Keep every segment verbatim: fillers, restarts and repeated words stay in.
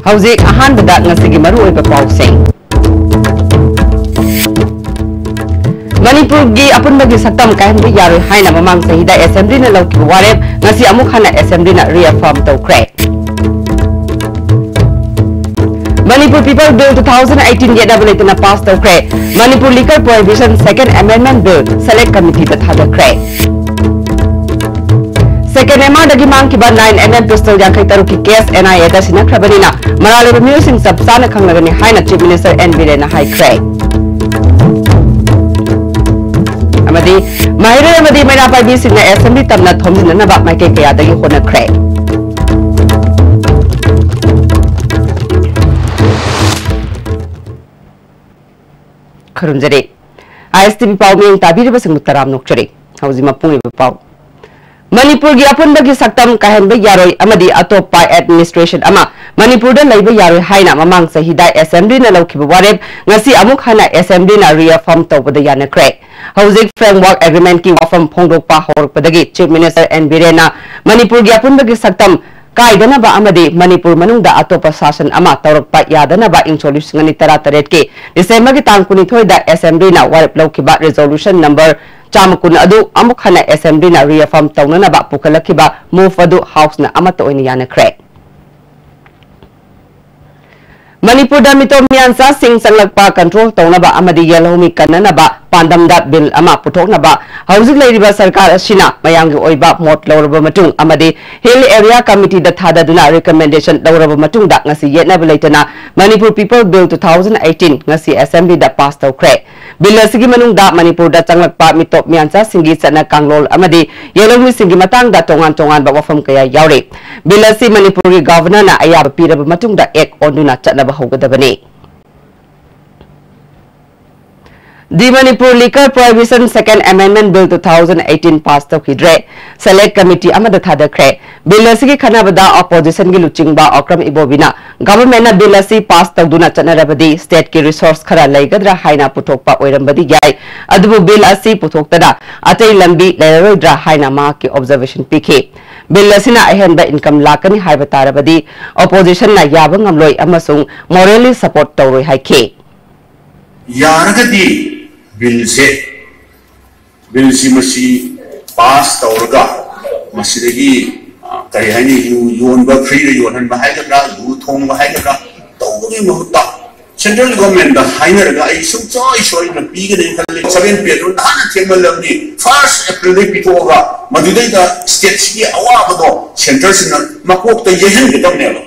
ꯍꯧꯖꯤꯛ ꯑꯍꯥꯟꯕꯗ ꯉꯁꯤꯒꯤ ꯃꯔꯨꯑꯣꯏꯕ ꯄꯥꯎꯁꯤꯡ꯫ ꯃꯅꯤꯄꯨꯔꯒꯤ ꯑꯄꯨꯟꯕꯒꯤ ꯁꯛꯇꯝ ꯀꯥꯏꯍꯟꯕ ꯌꯥꯔꯣꯏ ꯍꯥꯏꯅ ꯃꯃꯥꯡ ꯆꯍꯤꯗ ꯑꯦꯁꯦꯝꯕ꯭ꯂꯤꯅ ꯂꯧꯈꯤꯕ ꯋꯥꯔꯦꯞ ꯉꯁꯤ ꯑꯃꯨꯛ ꯍꯟꯅ ꯑꯦꯁꯦꯝꯕ꯭ꯂꯤꯅ reaffirm ꯇꯧꯈ꯭ꯔꯦ꯫ Manipur People Bill two thousand eighteen ꯌꯦꯠꯅꯕ ꯂꯩꯇꯅ ꯄꯥꯁ ꯇꯧꯈ꯭ꯔꯦ꯫ Manipur Liquor Prohibition Second Amendment Bill Select Committeeꯗ ꯊꯥꯗꯈ꯭ꯔꯦ꯫ Second M R ꯗꯒꯤ ꯃꯥꯡꯈꯤꯕ nine M M pistol ꯌꯥꯡꯈꯩ ꯇꯔꯨꯛꯀꯤ case N I Aꯗ ꯁꯤꯟꯅꯈ꯭ꯔꯕꯅꯤꯅ ꯃꯔꯥꯜ ꯂꯩꯕ ꯃꯤꯑꯣꯏꯁꯤꯡ ꯆꯞ ꯆꯥꯅ ꯈꯪꯂꯒꯅꯤ ꯍꯥꯏꯅ Chief Minister N Birenꯅ ꯍꯥꯏꯈ꯭ꯔꯦ꯫ ꯑꯃꯗꯤ ꯃꯍꯩꯔꯣꯏ ꯑꯃꯗꯤ ꯃꯩꯔꯥ ꯄꯥꯏꯕꯤꯁꯤꯡꯅ assembly ꯇꯝꯅ ꯊꯣꯝꯖꯤꯟꯅꯅꯕ ꯃꯥꯏꯀꯩ ꯀꯌꯥꯗꯒꯤ ꯍꯣꯠꯅꯈ꯭ꯔꯦ꯫ ꯈꯨꯔꯨꯝꯖꯔꯤ꯫ I S T V ꯄꯥꯎ ꯃꯤꯠꯌꯦꯡ ꯇꯥꯕꯤꯔꯤꯕꯁꯤꯡꯕꯨ ꯇꯔꯥꯝꯅ ꯑꯣꯛꯆꯔꯤ꯫ ꯍꯧꯖꯤꯛ ꯃꯄꯨꯡ ꯑꯣꯏꯕ ꯄꯥꯎ꯫ ꯃꯅꯤꯄꯨꯔꯒꯤ ꯑꯄꯨꯟꯕꯒꯤ ꯁꯛꯇꯝ ꯀꯥꯏꯍꯟꯕ ꯌꯥꯔꯣꯏ ꯑꯃꯗꯤ ꯑꯇꯣꯞꯄ administration ꯑꯃ ꯃꯅꯤꯄꯨꯔꯗ ꯂꯩꯕ ꯌꯥꯔꯣꯏ ꯍꯥꯏꯅ ꯃꯃꯥꯡ ꯆꯍꯤꯗ assemblyꯅ ꯂꯧꯈꯤꯕ ꯋꯥꯔꯦꯞ ꯉꯁꯤ ꯑꯃꯨꯛ ꯍꯟꯅ assemblyꯅ reaffirm ꯇꯧꯕꯗ ꯌꯥꯅꯈ꯭ꯔꯦ꯫ ꯍꯧꯖꯤꯛ framework agreementꯀꯤ ꯋꯥꯐꯝ ꯐꯣꯡꯗꯣꯛꯄ ꯍꯧꯔꯛꯄꯗꯒꯤ Chief Minister N Birenꯅ ꯃꯅꯤꯄꯨꯔꯒꯤ ꯑꯄꯨꯟꯕꯒꯤ ꯁꯛꯇꯝ ꯀꯥꯏꯗꯅꯕ ꯑꯃꯗꯤ ꯃꯅꯤꯄꯨꯔ ꯃꯅꯨꯡꯗ ꯑꯇꯣꯞꯄ ꯁꯥꯁꯟ ꯑꯃ ꯇꯧꯔꯛꯄ ꯌꯥꯗꯅꯕ ꯏꯪ ꯁꯣꯛ ꯂꯤꯁꯤꯡ ꯑꯅꯤ ꯇꯔꯥ ꯇꯔꯦꯠꯀꯤ Decemberꯒꯤ ꯇꯥꯡ ꯀꯨꯟꯅꯤꯊꯣꯏꯗ assemblyꯅ ꯋꯥꯔꯦꯞ ꯂꯧꯈꯤꯕ resolution number ꯆꯥꯝꯃ ꯀꯨꯟ ꯑꯗꯨ ꯑꯃꯨꯛ ꯍꯟꯅ assemblyꯅ reaffirm ꯇꯧꯅꯅꯕ ꯄꯨꯈꯠꯂꯛꯈꯤꯕ move ꯑꯗꯨ houseꯅ ꯑꯃꯠꯇ ꯑꯣꯏꯅ ꯌꯥꯅꯈ꯭ꯔꯦ꯫ ꯃꯅꯤꯄꯨꯔꯗ ꯃꯤꯇꯣꯞ ꯃꯤꯌꯥꯟꯆꯥꯁꯤꯡ ꯆꯪꯂꯛꯄ control ꯇꯧꯅꯕ ꯑꯃꯗꯤ ꯌꯦꯜꯍꯧꯃꯤ ꯀꯟꯅꯅꯕ ꯄꯥꯟꯗꯝꯗ bill ꯑꯃ ꯄꯨꯊꯣꯛꯅꯕ ꯍꯧꯖꯤꯛ ꯂꯩꯔꯤꯕ ꯁꯔꯀꯥꯔ ꯑꯁꯤꯅ ꯃꯌꯥꯝꯒꯤ ꯑꯣꯏꯕ ꯃꯣꯠ ꯂꯧꯔꯕ ꯃꯇꯨꯡ ꯑꯃꯗꯤ Hill Area Committeeꯗ ꯊꯥꯗꯗꯨꯅ recommendation ꯂꯧꯔꯕ ꯃꯇꯨꯡꯗ ꯉꯁꯤ ꯌꯦꯠꯅꯕ ꯂꯩꯇꯅ Manipur People Bill two thousand eighteen ꯉꯁꯤ assemblyꯗ pass ꯇꯧꯈ꯭ꯔꯦ꯫ Bill ꯑꯁꯤꯒꯤ ꯃꯅꯨꯡꯗ ꯃꯅꯤꯄꯨꯔꯗ ꯆꯪꯂꯛꯄ ꯃꯤꯇꯣꯞ ꯃꯤꯌꯥꯟꯆꯥꯁꯤꯡꯒꯤ ꯆꯠꯅ ꯀꯥꯡꯂꯣꯟ ꯑꯃꯗꯤ ꯌꯦꯜꯍꯧꯃꯤꯁꯤꯡꯒꯤ ꯃꯇꯥꯡꯗ ꯇꯣꯉꯥꯟ ꯇꯣꯉꯥꯟꯕ ꯋꯥꯐꯝ ꯀꯌꯥ ꯌꯥꯎꯔꯤ꯫ Bill ꯑꯁꯤ ꯃꯅꯤꯄꯨꯔꯒꯤ Governorꯅ ꯑꯌꯥꯕ ꯄꯤꯔꯕ ꯃꯇꯨꯡꯗ act ꯑꯣꯟꯗꯨꯅ ꯆꯠꯅꯕ ꯍꯧꯒꯗꯕꯅꯤ꯫ The Manipur Liquor Prohibition Second Amendment Bill two thousand eighteen pass ꯇꯧꯈꯤꯗ꯭ꯔꯦ꯫ Select Committee ꯑꯃꯗ ꯊꯥꯗꯈ꯭ꯔꯦ꯫ Bill ꯑꯁꯤꯒꯤ ꯈꯟꯅꯕꯗ oppositionꯒꯤ ꯂꯨꯆꯤꯡꯕ ꯑꯣꯀ꯭ꯔꯝ ꯏꯕꯣꯕꯤꯅ governmentꯅ bill ꯑꯁꯤ pass ꯇꯧꯗꯨꯅ ꯆꯠꯅꯔꯕꯗꯤ stateꯀꯤ resource ꯈꯔ ꯂꯩꯒꯗ꯭ꯔꯥ ꯍꯥꯏꯅ ꯄꯨꯊꯣꯛꯄ ꯑꯣꯏꯔꯝꯕꯗꯤ ꯌꯥꯏ, ꯑꯗꯨꯕꯨ bill ꯑꯁꯤ ꯄꯨꯊꯣꯛꯇꯅ ꯑꯇꯩ ꯂꯝꯕꯤ ꯂꯩꯔꯔꯣꯏꯗ꯭ꯔꯥ ꯍꯥꯏꯅ ꯃꯍꯥꯛꯀꯤ observation ꯄꯤꯈꯤ꯫ Bill ꯑꯁꯤꯅ ꯑꯍꯦꯟꯕ income ꯂꯥꯛꯀꯅꯤ ꯍꯥꯏꯕ ꯇꯥꯔꯕꯗꯤ oppositionꯅ ꯌꯥꯕ ꯉꯝꯂꯣꯏ ꯑꯃꯁꯨꯡ morally support ꯇꯧꯔꯣꯏ ꯍꯥꯏꯈꯤ꯫ ꯌꯥꯔꯒꯗꯤ ꯕꯤꯜꯁꯦ ꯕꯤꯜꯁꯤ ꯃꯁꯤ ꯄꯥꯁ ꯇꯧꯔꯒ ꯃꯁꯤꯗꯒꯤ ꯑ, ꯀꯔꯤ ꯍꯥꯏꯅꯤ, ꯌꯨ ꯌꯣꯟꯕ, ꯐ꯭ꯔꯤꯗ ꯌꯣꯟꯍꯟꯕ ꯍꯥꯏꯒꯗ꯭ꯔꯥ, ꯌꯨ ꯊꯣꯡꯕ ꯍꯥꯏꯒꯗ꯭ꯔꯥ, ꯇꯧꯕꯒꯤ ꯃꯍꯨꯠꯇ central governmentꯗ ꯍꯥꯏꯅꯔꯒ ꯑꯩ ꯁꯨꯡꯁꯣꯏ ꯁꯣꯏꯗꯅ ꯄꯤꯒꯅꯤ ꯈꯜꯂꯤ꯫ Seven pay ꯑꯗꯨ ꯅꯍꯥꯟꯅ ꯊꯦꯡꯃꯜꯂꯕꯅꯤ꯫ First Aprilꯗꯒꯤ ꯄꯤꯊꯣꯛꯑꯒ ꯃꯗꯨꯗꯩꯗ stateꯁꯤꯒꯤ ꯑꯋꯥꯕꯗꯣ centreꯁꯤꯅ ꯃꯀꯣꯛꯇ ꯌꯩꯍꯟꯒꯗꯕꯅꯦꯕ꯫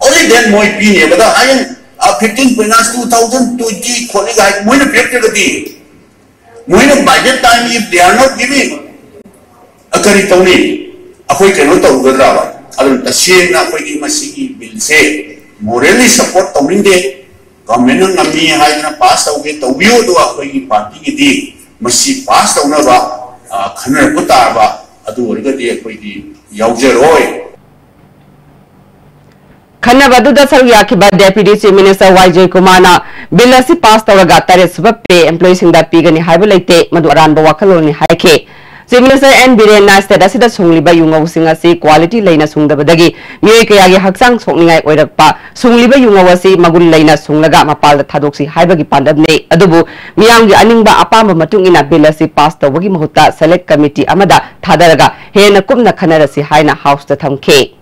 Only then ꯃꯣꯏ ꯄꯤꯅꯦꯕ꯫ ꯑꯗ ꯍꯌꯦꯡ fifteen finance two thousand twenty ꯈꯣꯠꯂꯤꯒ ꯍꯥꯏ ꯃꯣꯏꯅ ꯄꯤꯔꯛꯇ꯭ꯔꯒꯗꯤ ꯃꯣꯏꯅ by that time if they are not giving ꯑ, ꯀꯔꯤ ꯇꯧꯅꯤ? ꯑꯩꯈꯣꯏ ꯀꯩꯅꯣ ꯇꯧꯒꯗ꯭ꯔꯕ? ꯑꯗꯨꯅ ꯇꯁꯦꯡꯅ ꯑꯩꯈꯣꯏꯒꯤ ꯃꯁꯤꯒꯤ ꯕꯤꯜꯁꯦ morally support ꯇꯧꯅꯤꯡꯗꯦ꯫ Governmentꯅ ꯉꯝꯃꯤ ꯍꯥꯏꯗꯅ ꯄꯥꯁ ꯇꯧꯒꯦ ꯇꯧꯕꯤꯌꯨ, ꯑꯗꯨꯒ ꯑꯩꯈꯣꯏꯒꯤ ꯄꯥꯔꯇꯤꯒꯤꯗꯤ ꯃꯁꯤ ꯄꯥꯁ ꯇꯧꯅꯕ ꯑ, ꯈꯟꯅꯔꯛꯄ ꯇꯥꯔꯕ꯫ ꯑꯗꯨ ꯑꯣꯏꯔꯒꯗꯤ ꯑꯩꯈꯣꯏꯗꯤ ꯌꯥꯎꯖꯔꯣꯏ꯫ ꯈꯟꯅꯕ ꯑꯗꯨꯗ ꯁꯔꯨꯛ ꯌꯥꯈꯤꯕ Deputy Chief Minister ꯋꯥꯏ ꯖꯌꯀꯨꯃꯥꯔꯅ ꯕꯤꯜ ꯑꯁꯤ ꯄꯥꯁ ꯇꯧꯔꯒ ꯇꯔꯦꯠ ꯁꯨꯕ pay employeeꯁꯤꯡꯗ ꯄꯤꯒꯅꯤ ꯍꯥꯏꯕ ꯂꯩꯇꯦ, ꯃꯗꯨ ꯑꯔꯥꯟꯕ ꯋꯥꯈꯜꯂꯣꯟꯅꯤ ꯍꯥꯏꯈꯤ꯫ Chief Minister ꯑꯦꯟ ꯕꯤꯔꯦꯟꯅ state ꯑꯁꯤꯗ ꯁꯨꯡꯂꯤꯕ ꯌꯨꯉꯧꯁꯤꯡ ꯑꯁꯤ quality ꯂꯩꯅ ꯁꯨꯡꯗꯕꯗꯒꯤ ꯃꯤꯑꯣꯏ ꯀꯌꯥꯒꯤ ꯍꯛꯆꯥꯡ ꯁꯣꯛꯅꯤꯡꯉꯥꯏ ꯑꯣꯏꯔꯛꯄ, ꯁꯨꯡꯂꯤꯕ ꯌꯨꯉꯧ ꯑꯁꯤ ꯃꯒꯨꯟ ꯂꯩꯅ ꯁꯨꯡꯂꯒ ꯃꯄꯥꯜꯗ ꯊꯥꯗꯣꯛꯁꯤ ꯍꯥꯏꯕꯒꯤ ꯄꯥꯟꯗꯝꯅꯤ꯫ ꯑꯗꯨꯕꯨ ꯃꯤꯌꯥꯝꯒꯤ ꯑꯅꯤꯡꯕ ꯑꯄꯥꯝꯕ ꯃꯇꯨꯡ ꯏꯟꯅ ꯕꯤꯜ ꯑꯁꯤ ꯄꯥꯁ ꯇꯧꯕꯒꯤ ꯃꯍꯨꯠꯇ select committee ꯑꯃꯗ ꯊꯥꯗꯔꯒ ꯍꯦꯟꯅ ꯀꯨꯞꯅ ꯈꯟꯅꯔꯁꯤ ꯍꯥꯏꯅ Houseꯇ ꯊꯝꯈꯤ꯫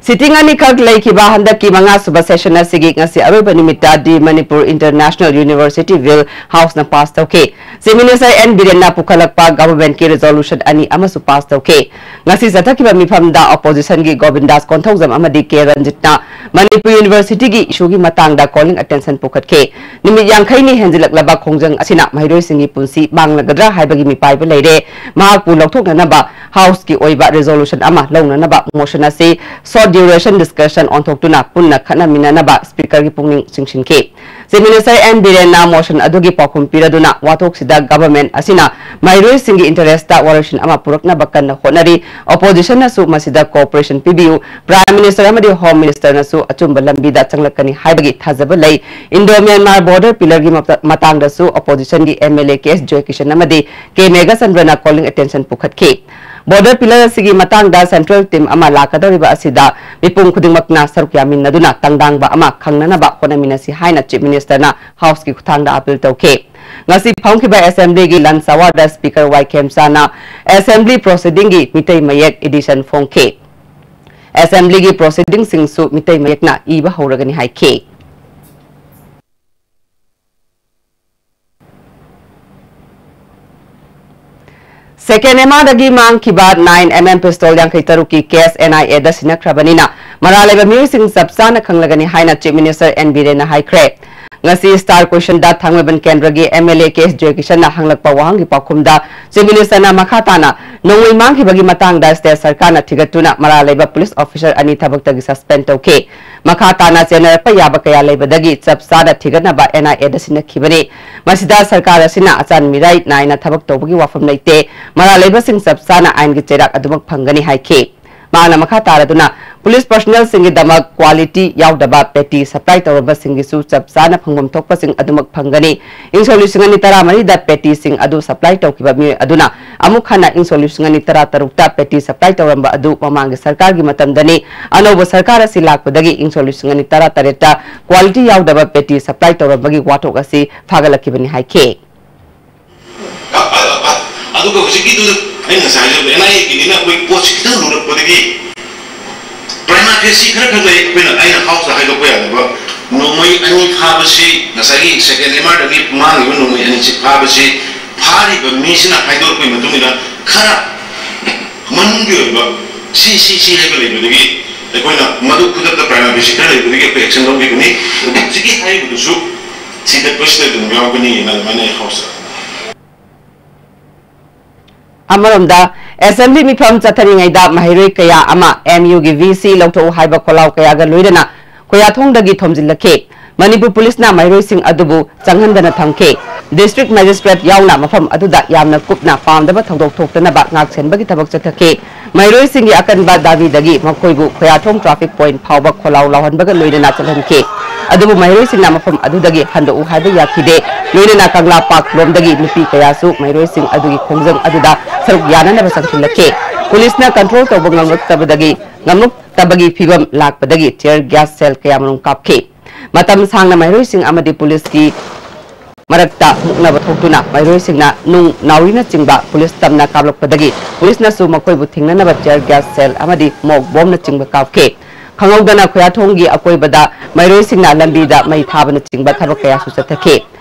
Sitting ꯑꯅꯤꯈꯛ ꯂꯩꯈꯤꯕ ꯍꯟꯗꯛꯀꯤ ꯃꯉꯥꯁꯨꯕ session ꯑꯁꯤꯒꯤ ꯉꯁꯤ ꯑꯔꯣꯏꯕ ꯅꯨꯃꯤꯠꯇ The Manipur International University Bill Houseꯅ pass ꯇꯧꯈꯤ꯫ Chief Minister ꯑꯦꯟ ꯕꯤꯔꯦꯟꯅ ꯄꯨꯈꯠꯂꯛꯄ governmentꯀꯤ resolution ꯑꯅꯤ ꯑꯃꯁꯨ pass ꯇꯧꯈꯤ꯫ ꯉꯁꯤ ꯆꯠꯊꯈꯤꯕ ꯃꯤꯐꯝꯗ oppositionꯒꯤ ꯒꯣꯕꯤꯟꯗꯥꯁ ꯀꯣꯟꯊꯧꯖꯝ ꯑꯃꯗꯤ ꯀꯦ ꯔꯟꯖꯤꯠꯅ ꯃꯅꯤꯄꯨꯔ Universityꯒꯤ issueꯒꯤ ꯃꯇꯥꯡꯗ calling attention ꯄꯨꯈꯠꯈꯤ꯫ ꯅꯨꯃꯤꯠ ꯌꯥꯡꯈꯩꯅꯤ ꯍꯦꯟꯖꯤꯜꯂꯛꯂꯕ ꯈꯣꯡꯖꯪ ꯑꯁꯤꯅ ꯃꯍꯩꯔꯣꯏꯁꯤꯡꯒꯤ ꯄꯨꯟꯁꯤ ꯃꯥꯡꯂꯒꯗ꯭ꯔꯥ ꯍꯥꯏꯕꯒꯤ ꯃꯤꯄꯥꯏꯕ ꯂꯩꯔꯦ꯫ ꯃꯍꯥꯛꯄꯨ ꯂꯧꯊꯣꯛꯅꯅꯕ Houseꯀꯤ ꯑꯣꯏꯕ resolution ꯑꯃ ꯂꯧꯅꯅꯕ motion ꯑꯁꯤ short duration discussion ꯑꯣꯟꯊꯣꯛꯇꯨꯅ ꯄꯨꯟꯅ ꯈꯟꯅꯃꯤꯟꯅꯅꯕ Speakerꯒꯤ ꯄꯨꯛꯅꯤꯡ ꯆꯤꯡꯁꯤꯟꯈꯤ꯫ Chief Minister N ꯕꯤꯔꯦꯟꯅ motion ꯑꯗꯨꯒꯤ ꯄꯥꯎꯈꯨꯝ ꯄꯤꯔꯗꯨꯅ, ꯋꯥꯊꯣꯛꯁꯤꯗ government ꯑꯁꯤꯅ ꯃꯍꯩꯔꯣꯏꯁꯤꯡꯒꯤ interest ꯋꯥꯔꯣꯏꯁꯤꯟ ꯑꯃ ꯄꯨꯔꯛꯅꯕ ꯀꯟꯅ ꯍꯣꯠꯅꯔꯤ, opposition ꯅꯁꯨ ꯃꯁꯤꯗ cooperation ꯄꯤꯕꯤꯌꯨ, Prime Minister ꯑꯃꯗꯤ Home Minister ꯅꯁꯨ ꯑꯆꯨꯝꯕ ꯂꯝꯕꯤꯗ ꯆꯪꯂꯛꯀꯅꯤ ꯍꯥꯏꯕꯒꯤ ꯊꯥꯖꯕ ꯂꯩ꯫ Indo Myanmar border pillar ꯒꯤ ꯃꯇ-, ꯃꯇꯥꯡꯗꯁꯨ opposition ꯒꯤ M L A K S ꯖꯣꯏꯀꯤꯁꯟ ꯑꯃꯗꯤ K ꯃꯦꯘꯆꯟꯗ꯭ꯔꯅ calling attention ꯄꯨꯈꯠꯈꯤ꯫ Border pillar ꯑꯁꯤꯒꯤ ꯃꯇꯥꯡꯗ central team ꯑꯃ ꯂꯥꯛꯀꯗꯧꯔꯤꯕ ꯑꯁꯤꯗ ꯃꯤꯄꯨꯝ ꯈꯨꯗꯤꯡꯃꯛꯅ ꯁꯔꯨꯛ ꯌꯥꯃꯤꯟꯅꯗꯨꯅ ꯇꯪꯗꯥꯡꯕ ꯑꯃ ꯈꯪꯅꯅꯕ ꯍꯣꯠꯅꯃꯤꯟꯅꯁꯤ ꯍꯥꯏꯅ Chief Minister ꯅ House ꯀꯤ ꯈꯨꯠꯊꯥꯡꯗ appeal ꯇꯧꯈꯤ꯫ ꯉꯁꯤ ꯐꯝꯈꯤꯕ Assembly ꯒꯤ lunch hour ꯗ Speaker ꯋꯥꯏ ꯈꯦꯝꯆꯥꯅ Assembly proceeding ꯒꯤ ꯃꯤꯇꯩ ꯃꯌꯦꯛ edition ꯐꯣꯡꯈꯤ꯫ Assembly ꯒꯤ proceeding ꯁꯤꯡꯁꯨ ꯃꯤꯇꯩ ꯃꯌꯦꯛꯅ ꯏꯕ ꯍꯧꯔꯒꯅꯤ ꯍꯥꯏꯈꯤ꯫ Second M R ꯗꯒꯤ ꯃꯥꯡꯈꯤꯕ nine M M pistol ꯌꯥꯡꯈꯩ ꯇꯔꯨꯛꯀꯤ case N I A ꯗ ꯁꯤꯟꯅꯈ꯭ꯔꯕꯅꯤꯅ, ꯃꯔꯥꯜ ꯂꯩꯕ ꯃꯤꯑꯣꯏꯁꯤꯡ ꯆꯞ ꯆꯥꯅ ꯈꯪꯂꯒꯅꯤ ꯍꯥꯏꯅ Chief Minister N ꯕꯤꯔꯦꯟꯅ ꯍꯥꯏꯈ꯭ꯔꯦ꯫ ꯉꯁꯤ Star Question ꯗ ꯊꯥꯡꯃꯩꯕꯟ ꯀꯦꯟꯗ꯭ꯔꯒꯤ M L A K S ꯖꯣꯏꯀꯤꯁꯟꯅ ꯍꯪꯂꯛꯄ ꯋꯥꯍꯪꯒꯤ ꯄꯥꯎꯈꯨꯝꯗ Chief Minister ꯅ ꯃꯈꯥ ꯇꯥꯅ ꯅꯣꯡꯃꯩ ꯃꯥꯡꯈꯤꯕꯒꯤ ꯃꯇꯥꯡꯗ state ꯁꯔꯀꯥꯔꯅ ꯊꯤꯒꯠꯇꯨꯅ ꯃꯔꯥꯜ ꯂꯩꯕ police officer ꯑꯅꯤ ꯊꯕꯛꯇꯒꯤ suspend ꯇꯧꯈꯤ꯫ ꯃꯈꯥ ꯇꯥꯅ ꯆꯦꯟꯅꯔꯛꯄ ꯌꯥꯕ ꯀꯌꯥ ꯂꯩꯕꯗꯒꯤ ꯆꯞ ꯆꯥꯅ ꯊꯤꯒꯠꯅꯕ N I A ꯗ ꯁꯤꯟꯅꯈꯤꯕꯅꯤ꯫ ꯃꯁꯤꯗ ꯁꯔꯀꯥꯔ ꯑꯁꯤꯅ ꯑꯆꯥꯟ ꯃꯤꯔꯥꯏ ꯅꯥꯏꯅ ꯊꯕꯛ ꯇꯧꯕꯒꯤ ꯋꯥꯐꯝ ꯂꯩꯇꯦ꯫ ꯃꯔꯥꯜ ꯂꯩꯕꯁꯤꯡ ꯆꯞ ꯆꯥꯅ ꯑꯥꯏꯟꯒꯤ ꯆꯩꯔꯥꯛ ꯑꯗꯨꯃꯛ ꯐꯪꯒꯅꯤ ꯍꯥꯏꯈꯤ꯫ ꯃꯍꯥꯛꯅ ꯃꯈꯥ ꯇꯥꯔꯗꯨꯅ, police personnel ꯁꯤꯡꯒꯤꯗꯃꯛ quality ꯌꯥꯎꯗꯕ patty supply ꯇꯧꯔꯝꯕꯁꯤꯡꯒꯤꯁꯨ ꯆꯞ ꯆꯥꯅ ꯐꯪꯐꯝ ꯊꯣꯛꯄꯁꯤꯡ ꯑꯗꯨꯃꯛ ꯐꯪꯒꯅꯤ꯫ ꯏꯪ ꯁꯣꯛ ꯂꯤꯁꯤꯡ ꯑꯅꯤ ꯇꯔꯥꯃꯔꯤꯗ patty ꯁꯤꯡ ꯑꯗꯨ supply ꯇꯧꯈꯤꯕ ꯃꯤꯑꯣꯏ ꯑꯗꯨꯅ ꯑꯃꯨꯛ ꯍꯟꯅ ꯏꯪ ꯁꯣꯛ ꯂꯤꯁꯤꯡ ꯑꯅꯤ ꯇꯔꯥꯇꯔꯨꯛꯇ patty supply ꯇꯧꯔꯝꯕ ꯑꯗꯨ ꯃꯃꯥꯡꯒꯤ ꯁꯔꯀꯥꯔꯒꯤ ꯃꯇꯝꯗꯅꯤ꯫ ꯑꯅꯧꯕ ꯁꯔꯀꯥꯔ ꯑꯁꯤ ꯂꯥꯛꯄꯗꯒꯤ ꯏꯪ ꯁꯣꯛ ꯂꯤꯁꯤꯡ ꯑꯅꯤ ꯇꯔꯥꯇꯔꯦꯠꯇ quality ꯌꯥꯎꯗꯕ patty supply ꯇꯧꯔꯝꯕꯒꯤ ꯋꯥꯊꯣꯛ ꯑꯁꯤ ꯐꯥꯒꯠꯂꯛꯈꯤꯕꯅꯤ ꯍꯥꯏꯈꯤ꯫ ꯑꯗꯨꯒ ꯍꯧꯖꯤꯛꯀꯤꯗꯨ ꯑꯩꯅ ꯉꯁꯥꯏ ꯍꯥꯏꯖꯕꯗꯣ, N I A ꯒꯤꯅꯤꯅ ꯑꯩꯈꯣꯏ ꯄꯣꯠꯁꯤ ꯈꯤꯇꯪ ꯂꯨꯔꯛꯄꯗꯒꯤ prima facie ꯈꯔ ꯈꯛ ꯂꯩ꯫ ꯑꯩꯈꯣꯏꯅ, ꯑꯩꯅ House ꯇ ꯍꯥꯏꯗꯣꯛꯄ ꯌꯥꯗꯕ, ꯅꯣꯡꯃꯩ ꯑꯅꯤ ꯐꯥꯕꯁꯤ, ꯉꯁꯥꯏꯒꯤ second M R ꯗꯒꯤ ꯃꯥꯡꯉꯤꯕ ꯅꯣꯡꯃꯩ ꯑꯅꯤꯁꯤ ꯐꯥꯕꯁꯤ, ꯐꯥꯔꯤꯕ ꯃꯤꯁꯤꯅ ꯍꯥꯏꯗꯣꯔꯛꯄꯒꯤ ꯃꯇꯨꯡ ꯏꯟꯅ ꯈꯔ ꯃꯅꯨꯡꯒꯤ ꯑꯣꯏꯕ ꯁꯤ, ꯁꯤ, ꯁꯤ ꯍꯥꯏꯕ ꯂꯩꯕꯗꯒꯤ ꯑꯩꯈꯣꯏꯅ ꯃꯗꯨ ꯈꯨꯗꯛꯇ prima facie ꯈꯔ ꯂꯩꯕꯗꯒꯤ ꯑꯩꯈꯣꯏ action ꯂꯧꯈꯤꯕꯅꯤ꯫ ꯑꯗꯨꯒ ꯍꯧꯖꯤꯛꯀꯤ ꯍꯥꯏꯔꯤꯕꯗꯨꯁꯨ ꯊꯤꯒꯠꯄꯁꯤꯗ ꯑꯗꯨꯝ ꯌꯥꯎꯒꯅꯤ ꯍꯥꯏꯅ ꯑꯗꯨꯃꯥꯏꯅ ꯑꯩ House ꯇ ꯑꯃꯔꯣꯝꯗ, Assembly ꯃꯤꯐꯝ ꯆꯠꯊꯔꯤꯉꯩꯗ ꯃꯍꯩꯔꯣꯏ ꯀꯌꯥ ꯑꯃ M U ꯒꯤ V C ꯂꯧꯊꯣꯛꯎ ꯍꯥꯏꯕ ꯈꯣꯜꯂꯥꯎ ꯀꯌꯥꯒ ꯂꯣꯏꯅꯅ ꯈꯣꯌꯥꯊꯣꯡꯗꯒꯤ ꯊꯣꯝꯖꯤꯜꯂꯛꯈꯤ꯫ ꯃꯅꯤꯄꯨꯔ ꯄꯨꯂꯤꯁꯅ ꯃꯍꯩꯔꯣꯏꯁꯤꯡ ꯑꯗꯨꯕꯨ ꯆꯪꯍꯟꯗꯅ ꯊꯝꯈꯤ꯫ ꯗꯤꯁꯇ꯭ꯔꯤꯛ ꯃꯦꯖꯤꯁꯇ꯭ꯔꯦꯠ ꯌꯥꯎꯅ ꯃꯐꯝ ꯑꯗꯨꯗ ꯌꯥꯝꯅ ꯀꯨꯞꯅ ꯄꯥꯝꯗꯕ ꯊꯧꯗꯣꯛ ꯊꯣꯛꯇꯅꯕ ꯉꯥꯛꯁꯦꯟꯕꯒꯤ ꯊꯕꯛ ꯆꯠꯊꯈꯤ꯫ ꯃꯍꯩꯔꯣꯏꯁꯤꯡꯒꯤ ꯑꯀꯟꯕ ꯗꯥꯕꯤꯗꯒꯤ ꯃꯈꯣꯏꯕꯨ ꯈꯣꯌꯥꯊꯣꯡ ꯇ꯭ꯔꯥꯐꯤꯛ ꯄꯣꯏꯟꯠ ꯐꯥꯎꯕ ꯈꯣꯜꯂꯥꯎ ꯂꯥꯎꯍꯟꯕꯒ ꯂꯣꯏꯅꯅ ꯆꯠꯍꯟꯈꯤ꯫ ꯑꯗꯨꯕꯨ ꯃꯍꯩꯔꯣꯏꯁꯤꯡꯅ ꯃꯐꯝ ꯑꯗꯨꯗꯒꯤ ꯍꯟꯗꯣꯛꯎ ꯍꯥꯏꯕ ꯌꯥꯈꯤꯗꯦ꯫ ꯂꯣꯏꯅꯅ ꯀꯪꯂꯥ ꯄꯥꯔꯛ ꯂꯣꯝꯗꯒꯤ ꯅꯨꯄꯤ ꯀꯌꯥꯁꯨ ꯃꯍꯩꯔꯣꯏꯁꯤꯡ ꯑꯗꯨꯒꯤ ꯈꯣꯡꯖꯪ ꯑꯗꯨꯗ ꯁꯔꯨꯛ ꯌꯥꯅꯅꯕ ꯆꯪꯁꯤꯜꯂꯛꯈꯤ꯫ ꯄꯨꯂꯤꯁꯅ ꯀꯟꯇ꯭ꯔꯣꯜ ꯇꯧꯕ ꯉꯝꯂꯛꯇꯕꯗꯒꯤ, ꯉꯝꯂꯛꯇꯕꯒꯤ ꯐꯤꯕꯝ ꯂꯥꯛꯄꯗꯒꯤ ꯇꯤꯌꯔ ꯒ꯭ꯌꯥꯁ ꯁꯦꯜ ꯀꯌꯥꯃꯔꯨꯝ ꯀꯥꯞꯈꯤ꯫ ꯃꯇꯝ ꯁꯥꯡꯅ ꯃꯍꯩꯔꯣꯏꯁꯤꯡ ꯑꯃꯗꯤ ꯄꯨꯂꯤꯁꯀꯤ ꯃꯔꯛꯇ ꯃꯨꯛꯅꯕ ꯊꯣꯛꯇꯨꯅ ꯃꯍꯩꯔꯣꯏꯁꯤꯡꯅ ꯅꯨꯡ ꯅꯥꯎꯔꯤꯅꯆꯤꯡꯕ ꯄꯨꯂꯤꯁ ꯇꯝꯅ ꯀꯥꯞꯂꯛꯄꯗꯒꯤ ꯄꯨꯂꯤꯁꯅꯁꯨ ꯃꯈꯣꯏꯕꯨ ꯊꯤꯡꯅꯅꯕ ꯇꯤꯌꯔ ꯒ꯭ꯌꯥꯁ ꯁꯦꯜ ꯑꯃꯗꯤ ꯃꯣꯛ ꯕꯣꯝꯅꯆꯤꯡꯕ ꯀꯥꯞꯈꯤ꯫ ꯈꯪꯍꯧꯗꯅ ꯈꯨꯌꯥꯊꯣꯡꯒꯤ ꯑꯀꯣꯏꯕꯗ ꯃꯍꯩꯔꯣꯏꯁꯤꯡꯅ ꯂꯝꯕꯤꯗ ꯃꯩ ꯊꯥꯕꯅꯆꯤꯡꯕ ꯊꯕꯛ ꯀꯌꯥꯁꯨ ꯆꯠꯊꯈꯤ꯫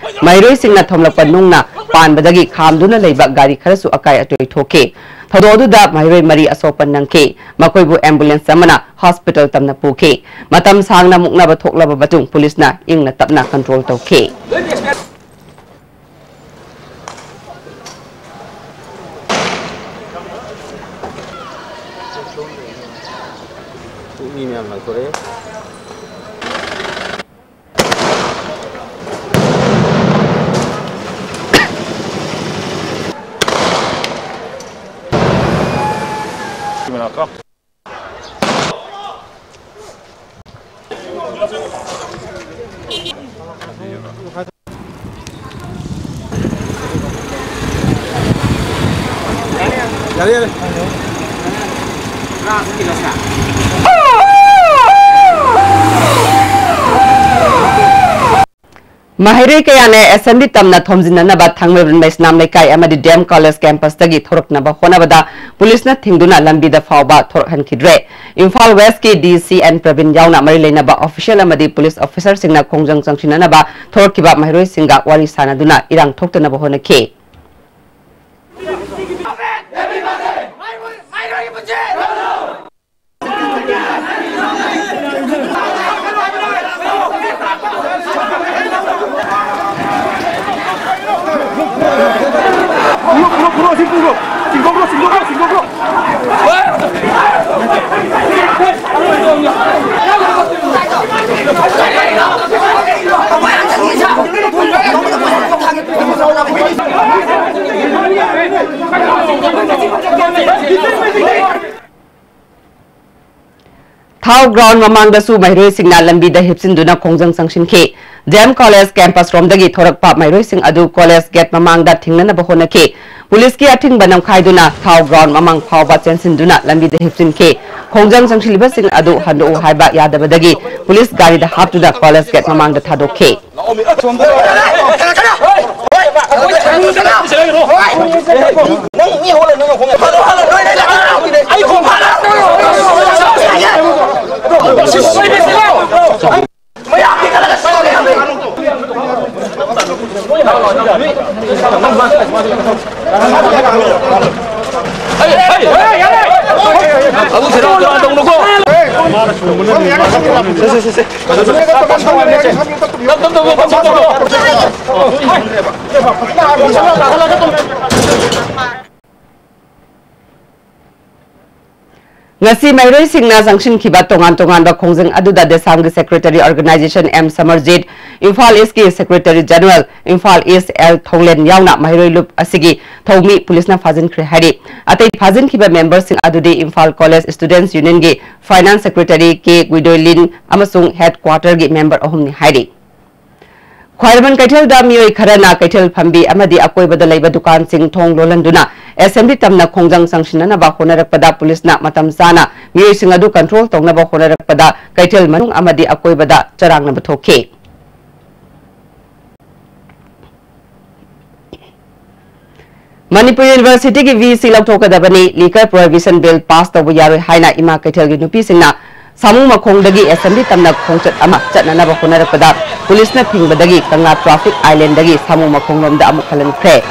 ꯃꯍꯩꯔꯣꯏꯁꯤꯡꯅ ꯊꯣꯝꯂꯛꯄ ꯅꯨꯡꯅ ꯄꯥꯟꯕꯗꯒꯤ ꯈꯥꯝꯗꯨꯅ ꯂꯩꯕ ꯒꯥꯔꯤ ꯈꯔꯁꯨ ꯑꯀꯥꯏ ꯑꯇꯣꯏ ꯊꯣꯛꯈꯤ꯫ ꯊꯧꯗꯣꯛ ꯑꯗꯨꯗ ꯃꯍꯩꯔꯣꯏ ꯃꯔꯤ ꯑꯁꯣꯛꯄ ꯅꯪꯈꯤ꯫ ꯃꯈꯣꯏꯕꯨ ꯑꯦꯝꯕꯨꯂꯦꯟꯁ ꯑꯃꯅ ꯍꯣꯁꯄꯤꯇꯥꯜ ꯇꯝꯅ ꯄꯨꯈꯤ꯫ ꯃꯇꯝ ꯁꯥꯡꯅ ꯃꯨꯛꯅꯕ ꯊꯣꯛꯂꯕ ꯃꯇꯨꯡ ꯄꯨꯂꯤꯁꯅ ꯏꯪꯅ ꯇꯞꯅ ꯀꯟꯇ꯭ꯔꯣꯜ ꯇꯧꯈꯤ꯫ ꯃꯤ ꯃꯌꯥꯝ ꯂꯥꯛꯊꯣꯔꯛꯑꯦ꯫ ꯌꯥꯔꯦ, ꯌꯥꯔꯦ꯫ ꯃꯍꯩꯔꯣꯏ ꯀꯌꯥꯅ ꯑꯦꯁꯦꯝꯕ꯭ꯂꯤ ꯇꯝꯅ ꯊꯣꯝꯖꯤꯟꯅꯅꯕ ꯊꯥꯡꯃꯩꯕꯟ ꯃꯩꯁꯅꯥꯝ ꯂꯩꯀꯥꯏ ꯑꯃꯗꯤ ꯗꯤ ꯑꯦꯝ ꯀꯣꯂꯦꯖ ꯀꯦꯝꯄꯁꯇꯒꯤ ꯊꯣꯔꯛꯅꯕ ꯍꯣꯠꯅꯕꯗ ꯄꯨꯂꯤꯁꯅ ꯊꯤꯡꯗꯨꯅ ꯂꯝꯕꯤꯗ ꯐꯥꯎꯕ ꯊꯣꯔꯛꯍꯟꯈꯤꯗ꯭ꯔꯦ꯫ ꯏꯝꯐꯥꯜ ꯋꯦꯁꯀꯤ ꯗꯤ ꯁꯤ ꯑꯦꯟ ꯄ꯭ꯔꯕꯤꯟ ꯌꯥꯎꯅ ꯃꯔꯤ ꯂꯩꯅꯕ ꯑꯣꯐꯤꯁꯤꯌꯦꯜ ꯑꯃꯗꯤ ꯄꯨꯂꯤꯁ ꯑꯣꯐꯤꯁꯔꯁꯤꯡꯅ ꯈꯣꯡꯖꯪ ꯆꯪꯁꯤꯟꯅꯅꯕ ꯊꯣꯔꯛꯈꯤꯕ ꯃꯍꯩꯔꯣꯏꯁꯤꯡꯒ ꯋꯥꯔꯤ ꯁꯥꯅꯗꯨꯅ ꯏꯔꯥꯡ ꯊꯣꯛꯇꯅꯕ ꯍꯣꯠꯅꯈꯤ꯫ ꯊꯥꯎ ꯒ꯭ꯔꯥꯎꯟ ꯃꯃꯥꯡꯗꯁꯨ ꯃꯍꯩꯔꯣꯏꯁꯤꯡꯅ ꯂꯝꯕꯤꯗ ꯍꯤꯞꯆꯤꯟꯗꯨꯅ ꯈꯣꯡꯖꯪ ꯆꯪꯁꯤꯟꯈꯤ꯫ ꯗꯤ ꯑꯦꯝ ꯀꯣꯂꯦꯖ ꯀꯦꯝꯄꯁ ꯔꯣꯝꯗꯒꯤ ꯊꯣꯔꯛꯄ ꯃꯍꯩꯔꯣꯏꯁꯤꯡ ꯑꯗꯨ ꯀꯣꯂꯦꯖ ꯒꯦꯠ ꯃꯃꯥꯡꯗ ꯊꯤꯡꯅꯅꯕ ꯍꯣꯠꯅꯈꯤ꯫ ꯄꯨꯂꯤꯁꯀꯤ ꯑꯊꯤꯡꯕ ꯅꯝꯈꯥꯏꯗꯨꯅ ꯊꯥꯎ ꯒ꯭ꯔꯥꯎꯟ ꯃꯃꯥꯡ ꯐꯥꯎꯕ ꯆꯦꯟꯁꯤꯟꯗꯨꯅ ꯂꯝꯕꯤꯗ ꯍꯤꯞꯆꯤꯟꯈꯤ꯫ ꯈꯣꯡꯖꯪ ꯆꯪꯁꯤꯜꯂꯤꯕꯁꯤꯡ ꯑꯗꯨ ꯍꯟꯗꯣꯛꯎ ꯍꯥꯏꯕ ꯌꯥꯗꯕꯗꯒꯤ ꯄꯨꯂꯤꯁ ꯒꯥꯔꯤꯗ ꯍꯥꯞꯇꯨꯅ ꯀꯣꯂꯦꯖ ꯒꯦꯠ ꯃꯃꯥꯡꯗ ꯊꯥꯗꯣꯛꯈꯤ꯫ ꯉꯁꯤ ꯃꯍꯩꯔꯣꯏꯁꯤꯡꯅ ꯆꯪꯁꯤꯟꯈꯤꯕ ꯇꯣꯉꯥꯟ ꯇꯣꯉꯥꯟꯕ ꯈꯣꯡꯖꯪ ꯑꯗꯨꯗ ꯗꯦꯁꯥꯝꯒꯤ ꯁꯦꯀ꯭ꯔꯦꯇꯔꯤ ꯑꯣꯔꯒꯅꯥꯏꯖꯦꯁꯟ ꯑꯦꯝ ꯁꯃꯔꯖꯤꯠ, ꯏꯝꯐꯥꯜ ꯏꯁꯀꯤ ꯁꯦꯀ꯭ꯔꯦꯇꯔꯤ ꯖꯦꯅꯔꯦꯜ, ꯏꯝꯐꯥꯜ ꯏꯁ ꯑꯦꯜ ꯊꯣꯡꯂꯦꯟ ꯌꯥꯎꯅ ꯃꯍꯩꯔꯣꯏ ꯂꯨꯞ ꯑꯁꯤꯒꯤ ꯊꯧꯃꯤ ꯄꯨꯂꯤꯁꯅ ꯐꯥꯖꯤꯟꯈ꯭ꯔꯦ ꯍꯥꯏꯔꯤ꯫ ꯑꯇꯩ ꯐꯥꯖꯤꯟꯈꯤꯕ ꯃꯦꯝꯕꯔꯁꯤꯡ ꯑꯗꯨꯗꯤ ꯏꯝꯐꯥꯜ ꯀꯣꯂꯦꯖ ꯁ꯭ꯇꯨꯗꯦꯟꯠꯁ ꯌꯨꯅꯤꯌꯟꯒꯤ ꯐꯥꯏꯅꯥꯟꯁ ꯁꯦꯀ꯭ꯔꯦꯇꯔꯤ ꯀꯦ ꯒꯨꯏꯗꯣꯏꯂꯤꯟ ꯑꯃꯁꯨꯡ ꯍꯦꯗ ꯀ꯭ꯋꯥꯇꯔꯒꯤ ꯃꯦꯝꯕꯔ ꯑꯍꯨꯝꯅꯤ ꯍꯥꯏꯔꯤ꯫ ꯈ꯭ꯋꯥꯏꯔꯝꯕꯟ ꯀꯩꯊꯦꯜꯗ ꯃꯤꯑꯣꯏ ꯈꯔꯅ ꯀꯩꯊꯦꯜ ꯐꯝꯕꯤ ꯑꯃꯗꯤ ꯑꯀꯣꯏꯕꯗ ꯂꯩꯕ ꯗꯨꯀꯥꯟꯁꯤꯡ ꯊꯣꯡ ꯂꯣꯜꯍꯟꯗꯨꯅ ꯑꯦꯁꯦꯝꯕ꯭ꯂꯤ ꯇꯝꯅ ꯈꯣꯡꯖꯪ ꯆꯪꯁꯤꯟꯅꯅꯕ ꯍꯣꯠꯅꯔꯛꯄꯗ ꯄꯨꯂꯤꯁꯅ ꯃꯇꯝ ꯆꯥꯅ ꯃꯤꯑꯣꯏꯁꯤꯡ ꯑꯗꯨ ꯀꯟꯇ꯭ꯔꯣꯜ ꯇꯧꯅꯕ ꯍꯣꯠꯅꯔꯛꯄꯗ ꯀꯩꯊꯦꯜ ꯃꯅꯨꯡ ꯑꯃꯗꯤ ꯑꯀꯣꯏꯕꯗ ꯆꯔꯥꯡꯅꯕ ꯊꯣꯛꯈꯤ꯫ ꯃꯅꯤꯄꯨꯔ ꯌꯨꯅꯤꯚꯔꯁꯤꯇꯤꯒꯤ V C ꯂꯧꯊꯣꯛꯀꯗꯕꯅꯤ, ꯂꯤꯀꯔ prohibition bill pass ꯇꯧꯕ ꯌꯥꯔꯣꯏ ꯍꯥꯏꯅ ꯏꯃꯥ ꯀꯩꯊꯦꯜꯒꯤ ꯅꯨꯄꯤꯁꯤꯡꯅ ꯁꯥꯃꯨ ꯃꯈꯣꯡꯗꯒꯤ ꯑꯦꯁꯦꯝꯕ꯭ꯂꯤ ꯇꯝꯅ ꯈꯣꯡꯆꯠ ꯑꯃ ꯆꯠꯅꯅꯕ ꯍꯣꯠꯅꯔꯛꯄꯗ ꯄꯨꯂꯤꯁꯅ ꯊꯤꯡꯕꯗꯒꯤ ꯀꯪꯂꯥ ꯇ꯭ꯔꯥꯐꯤꯛ ꯑꯥꯏꯂꯦꯟꯗꯒꯤ ꯁꯥꯃꯨ ꯃꯈꯣꯡꯂꯣꯝꯗ ꯑꯃꯨꯛ ꯍꯜꯍꯟꯈ꯭ꯔꯦ꯫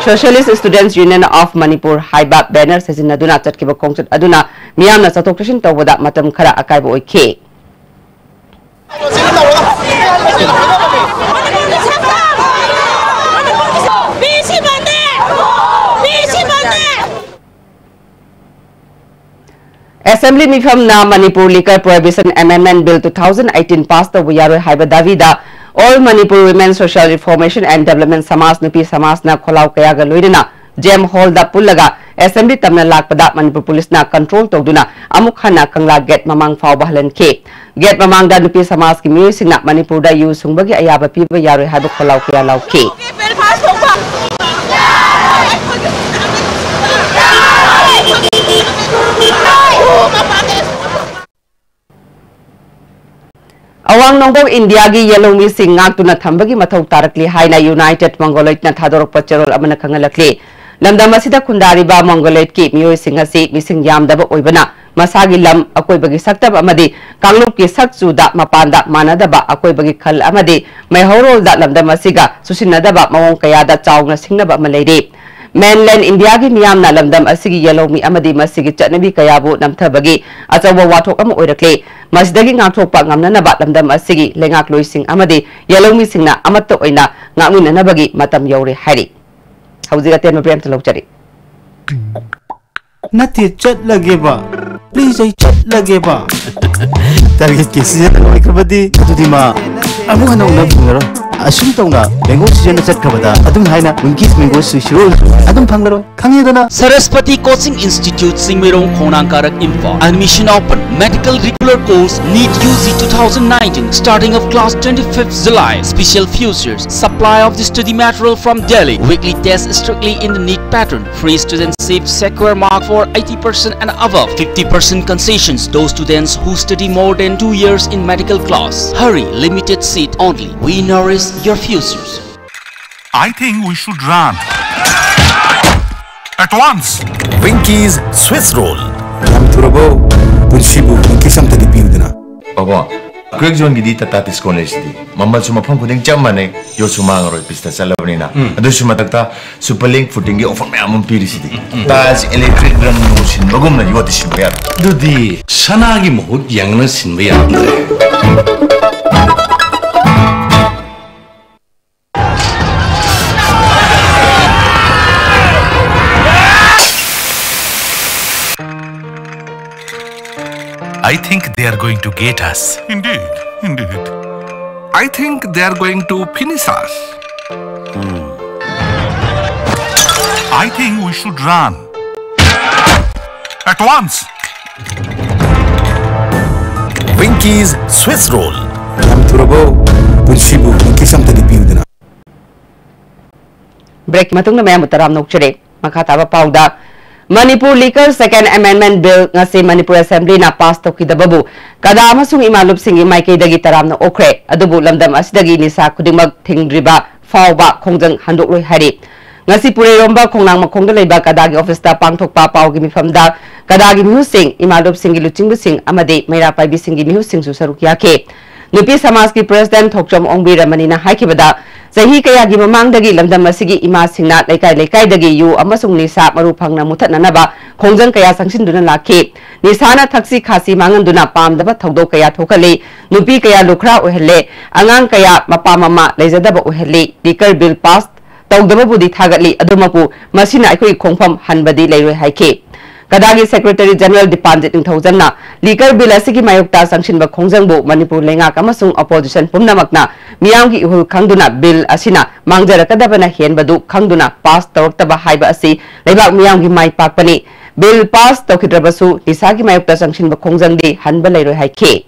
Socialist Students Union of Manipur ꯍꯥꯏꯕ ꯕꯦꯅꯔ ꯁꯤꯖꯤꯟꯅꯗꯨꯅ ꯆꯠꯈꯤꯕ ꯈꯣꯡꯆꯠ ꯑꯗꯨꯅ ꯃꯤꯌꯥꯝꯅ ꯆꯠꯊꯣꯛ ꯆꯠꯁꯤꯟ ꯇꯧꯕꯗ ꯃꯇꯝ ꯈꯔ ꯑꯀꯥꯏꯕ ꯑꯣꯏꯈꯤ꯫ ꯑꯦꯁꯦꯝꯕ꯭ꯂꯤ ꯃꯤꯐꯝꯅ Manipur Liquor Prohibition Amendment Bill two thousand eighteen pass ꯇꯧꯕ ꯌꯥꯔꯣꯏ ꯍꯥꯏꯕ ꯗꯥꯕꯤꯗ All Manipur Women Social Reformation and Development ꯁꯃꯥꯖ ꯅꯨꯄꯤ ꯁꯃꯥꯖꯅ ꯈꯣꯜꯂꯥꯎ ꯀꯌꯥꯒ ꯂꯣꯏꯅꯅ ꯖꯦꯝ ꯍꯣꯜꯗ ꯄꯨꯜꯂꯒ ꯑꯦꯁꯦꯝꯕ꯭ꯂꯤ ꯇꯝꯅ ꯂꯥꯛꯄꯗ ꯃꯅꯤꯄꯨꯔ ꯄꯨꯂꯤꯁꯅ ꯀꯟꯇ꯭ꯔꯣꯜ ꯇꯧꯗꯨꯅ ꯑꯃꯨꯛ ꯍꯟꯅ ꯀꯪꯂꯥ ꯒꯦꯠ ꯃꯃꯥꯡ ꯐꯥꯎꯕ ꯍꯜꯍꯟꯈꯤ꯫ ꯒꯦꯠ ꯃꯃꯥꯡꯗ ꯅꯨꯄꯤ ꯁꯃꯥꯖꯀꯤ ꯃꯤꯑꯣꯏꯁꯤꯡꯅ ꯃꯅꯤꯄꯨꯔꯗ ꯌꯨ ꯁꯨꯡꯕꯒꯤ ꯑꯌꯥꯕ ꯄꯤꯕ ꯌꯥꯔꯣꯏ ꯍꯥꯏꯕ ꯈꯣꯜꯂꯥꯎ ꯀꯌꯥ ꯂꯥꯎꯈꯤ꯫ ꯑꯋꯥꯡ ꯅꯣꯡꯄꯣꯛ ꯏꯟꯗꯤꯌꯥꯒꯤ ꯌꯦꯜꯍꯧꯃꯤꯁꯤꯡ ꯉꯥꯛꯇꯨꯅ ꯊꯝꯕꯒꯤ ꯃꯊꯧ ꯇꯥꯔꯛꯂꯤ ꯍꯥꯏꯅ ꯌꯨꯅꯥꯏꯇꯦꯗ ꯃꯣꯡꯒꯣꯂꯣꯏꯗꯅ ꯊꯥꯗꯣꯔꯛꯄ ꯆꯦꯔꯣꯜ ꯑꯃꯅ ꯈꯪꯍꯜꯂꯛꯂꯤ꯫ ꯂꯝꯗꯝ ꯑꯁꯤꯗ ꯈꯨꯟꯗꯥꯔꯤꯕ ꯃꯣꯡꯒꯣꯂꯣꯏꯗꯀꯤ ꯃꯤꯑꯣꯏꯁꯤꯡ ꯑꯁꯤ ꯃꯤꯁꯤꯡ ꯌꯥꯝꯗꯕ ꯑꯣꯏꯕꯅ ꯃꯁꯥꯒꯤ ꯂꯝ, ꯑꯀꯣꯏꯕꯒꯤ ꯁꯛꯇꯝ ꯑꯃꯗꯤ ꯀꯥꯡꯂꯨꯞꯀꯤ ꯁꯛ ꯆꯨꯗ ꯃꯄꯥꯟꯗ ꯃꯥꯟꯅꯗꯕ ꯑꯀꯣꯏꯕꯒꯤ ꯈꯜ ꯑꯃꯗꯤ ꯃꯩꯍꯧꯔꯣꯜꯗ ꯂꯝꯗꯝ ꯑꯁꯤꯒ ꯆꯨꯁꯤꯟꯅꯗꯕ ꯃꯑꯣꯡ ꯀꯌꯥꯗ ꯆꯥꯎꯅ ꯁꯤꯡꯅꯕ ꯑꯃ ꯂꯩꯔꯤ꯫ ꯃꯦꯟꯂꯦꯟ ꯏꯟꯗꯤꯌꯥꯒꯤ ꯃꯤꯌꯥꯝꯅ ꯂꯝꯗꯝ ꯑꯁꯤꯒꯤ ꯌꯦꯜꯍꯧꯃꯤ ꯑꯃꯗꯤ ꯃꯁꯤꯒꯤ ꯆꯠꯅꯕꯤ ꯀꯌꯥꯕꯨ ꯅꯝꯊꯕꯒꯤ ꯑꯆꯧꯕ ꯋꯥꯊꯣꯛ ꯑꯃ ꯑꯣꯏꯔꯛꯂꯤ꯫ ꯃꯁꯤꯗꯒꯤ ꯉꯥꯛꯊꯣꯛꯄ ꯉꯝꯅꯅꯕ ꯂꯝꯗꯝ ꯑꯁꯤꯒꯤ ꯂꯩꯉꯥꯛꯂꯣꯏꯁꯤꯡ ꯑꯃꯗꯤ ꯌꯦꯜꯍꯧꯃꯤꯁꯤꯡꯅ ꯑꯃꯠꯇ ꯑꯣꯏꯅ ꯉꯥꯛꯃꯤꯟꯅꯅꯕꯒꯤ ꯃꯇꯝ ꯌꯧꯔꯦ ꯍꯥꯏꯔꯤ꯫ ꯍꯧꯖꯤꯛ ꯑꯇꯦꯟꯕ ꯕ꯭ꯔꯦꯛ ꯑꯝꯇ ꯂꯧꯖꯔꯤ꯫ ꯅꯠꯇꯦ, ꯆꯠꯂꯒꯦꯕ꯫ ꯄ꯭ꯂꯤꯖ, ꯑꯩ ꯆꯠꯂꯒꯦꯕ꯫ ꯇꯥꯔꯒꯦꯠꯀꯤ ꯁꯤꯖꯟ ꯂꯣꯏꯈ꯭ꯔꯕꯗꯤ ꯑꯗꯨꯗꯤ ꯃꯥ ꯑꯃꯨꯛ ꯍꯟꯅ ꯎꯅꯕ ꯐꯪꯂꯔꯣꯏ꯫ ꯑꯁꯨꯝ ꯇꯧꯅ ꯕꯦꯡꯒꯣꯜ ꯁꯤꯖꯟꯅ ꯆꯠꯈ꯭ꯔꯕꯗ ꯑꯗꯨꯝ ꯍꯥꯏꯅ ꯋꯤꯡꯀꯤꯁ ꯃꯦꯡꯒꯣ ꯁ꯭ꯋꯤꯁ ꯔꯣꯜ ꯑꯗꯨꯝ ꯐꯪꯂꯔꯣꯏ꯫ ꯈꯪꯉꯦꯗꯅ? Saraswati Coaching Institute, Singmeirong, Khongnang Karak, Imphal. Admission open. Medical regular course, NEET U G two thousand nineteen, starting of class twenty-fifth July. Special futures. Supply of the study material from Delhi. Weekly test strictly in the NEET pattern. Free students save secure mark for eighty percent and above. Fifty percent concessions. Those students who study more than two years in medical class. Hurry, limited seat only. We nourish your futures. I think we should run. At once. Winkies Swiss Roll. ꯌꯥꯝ ꯊꯨꯔꯕꯣ? ꯄꯨꯟꯁꯤꯕꯨ ꯋꯤꯡꯀꯤꯁ ꯑꯝꯇꯗꯤ ꯄꯤꯌꯨꯗꯅ꯫ ꯄꯥꯕꯣ, ꯀ꯭ꯔꯦꯛ ꯖꯣꯟꯒꯤꯗꯤ ꯇꯥꯇꯥ ꯇꯤꯁꯀꯣꯟ ꯂꯩꯁꯤꯗꯤ꯫ ꯃꯃꯜꯁꯨ ꯃꯐꯝ ꯈꯨꯗꯤꯡ ꯆꯞ ꯃꯥꯟꯅꯩ, ꯌꯣꯠꯁꯨ ꯃꯥꯡꯉꯔꯣꯏ, ꯄꯤꯁꯇ ꯆꯠꯂꯕꯅꯤꯅ꯫ ꯎꯝ꯫ ꯑꯗꯨꯁꯨ ꯃꯊꯛꯇ super link ꯐꯨꯇꯤꯡꯒꯤ offer ꯃꯌꯥꯝ ꯑꯃ ꯄꯤꯔꯤꯁꯤꯗꯤ꯫ ꯎꯝ, ꯎꯝ, ꯎꯝ꯫ ꯇꯥꯏꯜꯁ ꯏꯂꯦꯛꯇ꯭ꯔꯤꯛ ꯔꯪ ꯅꯨꯡ ꯁꯤꯟꯕꯒꯨꯝꯅ ꯌꯣꯠꯇꯤ ꯁꯤꯟꯕ ꯌꯥꯔꯣꯏ꯫ ꯑꯗꯨꯗꯤ ꯁꯅꯥꯒꯤ ꯃꯍꯨꯠ ꯌꯦꯡꯅ ꯁꯤꯟꯕ ꯌꯥꯔꯝꯗ꯭ꯔꯦ꯫ I think they are going to get us. Indeed, indeed. I think they are going to finish us. I think we should run. At once. Winky's Swiss Roll. ꯌꯥꯝ ꯊꯨꯔꯕꯣ? ꯄꯨꯟꯁꯤꯕꯨ ꯋꯤꯡꯀꯤꯁ ꯑꯝꯇꯗꯤ ꯄꯤꯌꯨꯗꯅ꯫ Break ꯃꯇꯨꯡꯗ ꯃꯌꯥꯝꯕꯨ ꯇꯔꯥꯝꯅ ꯑꯣꯛꯆꯔꯤ꯫ ꯃꯈꯥ ꯇꯥꯕ ꯄꯥꯎꯗ, Manipur Liquor Second Amendment Bill ꯉꯁꯤ Manipur Assemblyꯅ pass ꯇꯧꯈꯤꯗꯕꯕꯨ ꯀꯗꯥ ꯑꯃꯁꯨꯡ ꯏꯃꯥ ꯂꯨꯞꯁꯤꯡꯒꯤ ꯃꯥꯏꯀꯩꯗꯒꯤ ꯇꯔꯥꯝꯅ ꯑꯣꯛꯈ꯭ꯔꯦ꯫ ꯑꯗꯨꯕꯨ ꯂꯝꯗꯝ ꯑꯁꯤꯗꯒꯤ ꯅꯤꯁꯥ ꯈꯨꯗꯤꯡꯃꯛ ꯊꯤꯡꯗ꯭ꯔꯤꯕ ꯐꯥꯎꯕ ꯈꯣꯡꯖꯪ ꯍꯟꯗꯣꯛꯂꯣꯏ ꯍꯥꯏꯔꯤ꯫ ꯉꯁꯤ ꯄꯨꯔꯩꯔꯣꯝꯕ ꯈꯣꯡꯅꯥꯡ ꯃꯈꯣꯡꯗ ꯂꯩꯕ ꯀꯗꯥꯒꯤ officeꯇ ꯄꯥꯡꯊꯣꯛꯄ ꯄꯥꯎꯒꯤ ꯃꯤꯐꯝꯗ ꯀꯗꯥꯒꯤ ꯃꯤꯍꯨꯠꯁꯤꯡ, ꯏꯃꯥ ꯂꯨꯞꯁꯤꯡꯒꯤ ꯂꯨꯆꯤꯡꯕꯁꯤꯡ ꯑꯃꯗꯤ ꯃꯩꯔꯥ ꯄꯥꯏꯕꯤꯁꯤꯡꯒꯤ ꯃꯤꯍꯨꯠꯁꯤꯡꯁꯨ ꯁꯔꯨꯛ ꯌꯥꯈꯤ꯫ ꯅꯨꯄꯤ ꯁꯃꯥꯖꯀꯤ president ꯊꯣꯛꯆꯣꯝ ꯑꯣꯡꯕꯤ ꯔꯃꯅꯤꯅ ꯍꯥꯏꯈꯤꯕꯗ, ꯆꯍꯤ ꯀꯌꯥꯒꯤ ꯃꯃꯥꯡꯗꯒꯤ ꯂꯝꯗꯝ ꯑꯁꯤꯒꯤ ꯏꯃꯥꯁꯤꯡꯅ ꯂꯩꯀꯥꯏ ꯂꯩꯀꯥꯏꯗꯒꯤ ꯌꯨ ꯑꯃꯁꯨꯡ ꯅꯤꯁꯥ ꯃꯔꯨ ꯐꯪꯅ ꯃꯨꯊꯠꯅꯅꯕ ꯈꯣꯡꯖꯪ ꯀꯌꯥ ꯆꯪꯁꯤꯟꯗꯨꯅ ꯂꯥꯛꯈꯤ꯫ ꯅꯤꯁꯥꯅ ꯊꯛꯁꯤ ꯈꯥꯁꯤ ꯃꯥꯡꯍꯟꯗꯨꯅ ꯄꯥꯝꯗꯕ ꯊꯧꯗꯣꯛ ꯀꯌꯥ ꯊꯣꯛꯍꯜꯂꯤ, ꯅꯨꯄꯤ ꯀꯌꯥ ꯂꯨꯈ꯭ꯔꯥ ꯑꯣꯏꯍꯜꯂꯦ, ꯑꯉꯥꯡ ꯀꯌꯥ ꯃꯄꯥ ꯃꯃꯥ ꯂꯩꯖꯗꯕ ꯑꯣꯏꯍꯜꯂꯤ꯫ Liquor Bill pass ꯇꯧꯗꯕꯕꯨꯗꯤ ꯊꯥꯒꯠꯂꯤ, ꯑꯗꯨꯃꯛꯄꯨ ꯃꯁꯤꯅ ꯑꯩꯈꯣꯏꯒꯤ ꯈꯣꯡꯐꯝ ꯍꯟꯕꯗꯤ ꯂꯩꯔꯣꯏ ꯍꯥꯏꯈꯤ꯫ ꯀꯗꯥꯒꯤ Secretary General ꯗꯤꯄꯥꯟꯖꯤꯠ ꯅꯤꯡꯊꯧꯖꯝꯅ Liquor Bill ꯑꯁꯤꯒꯤ ꯃꯥꯌꯣꯛꯇ ꯆꯪꯁꯤꯟꯕ ꯈꯣꯡꯖꯪꯕꯨ ꯃꯅꯤꯄꯨꯔ ꯂꯩꯉꯥꯛ ꯑꯃꯁꯨꯡ opposition ꯄꯨꯝꯅꯃꯛꯅ ꯃꯤꯌꯥꯝꯒꯤ ꯏꯍꯨꯜ ꯈꯪꯗꯨꯅ bill ꯑꯁꯤꯅ ꯃꯥꯡꯖꯔꯛꯀꯗꯕꯅ ꯍꯦꯟꯕꯗꯨ ꯈꯪꯗꯨꯅ pass ꯇꯧꯔꯛꯇꯕ ꯍꯥꯏꯕ ꯑꯁꯤ ꯂꯩꯕꯥꯛ ꯃꯤꯌꯥꯝꯒꯤ ꯃꯥꯏ ꯄꯥꯛꯄꯅꯤ꯫ Bill pass ꯇꯧꯈꯤꯗ꯭ꯔꯕꯁꯨ ꯅꯤꯁꯥꯒꯤ ꯃꯥꯌꯣꯛꯇ ꯆꯪꯁꯤꯟꯕ ꯈꯣꯡꯖꯪꯗꯤ ꯍꯟꯕ ꯂꯩꯔꯣꯏ ꯍꯥꯏꯈꯤ꯫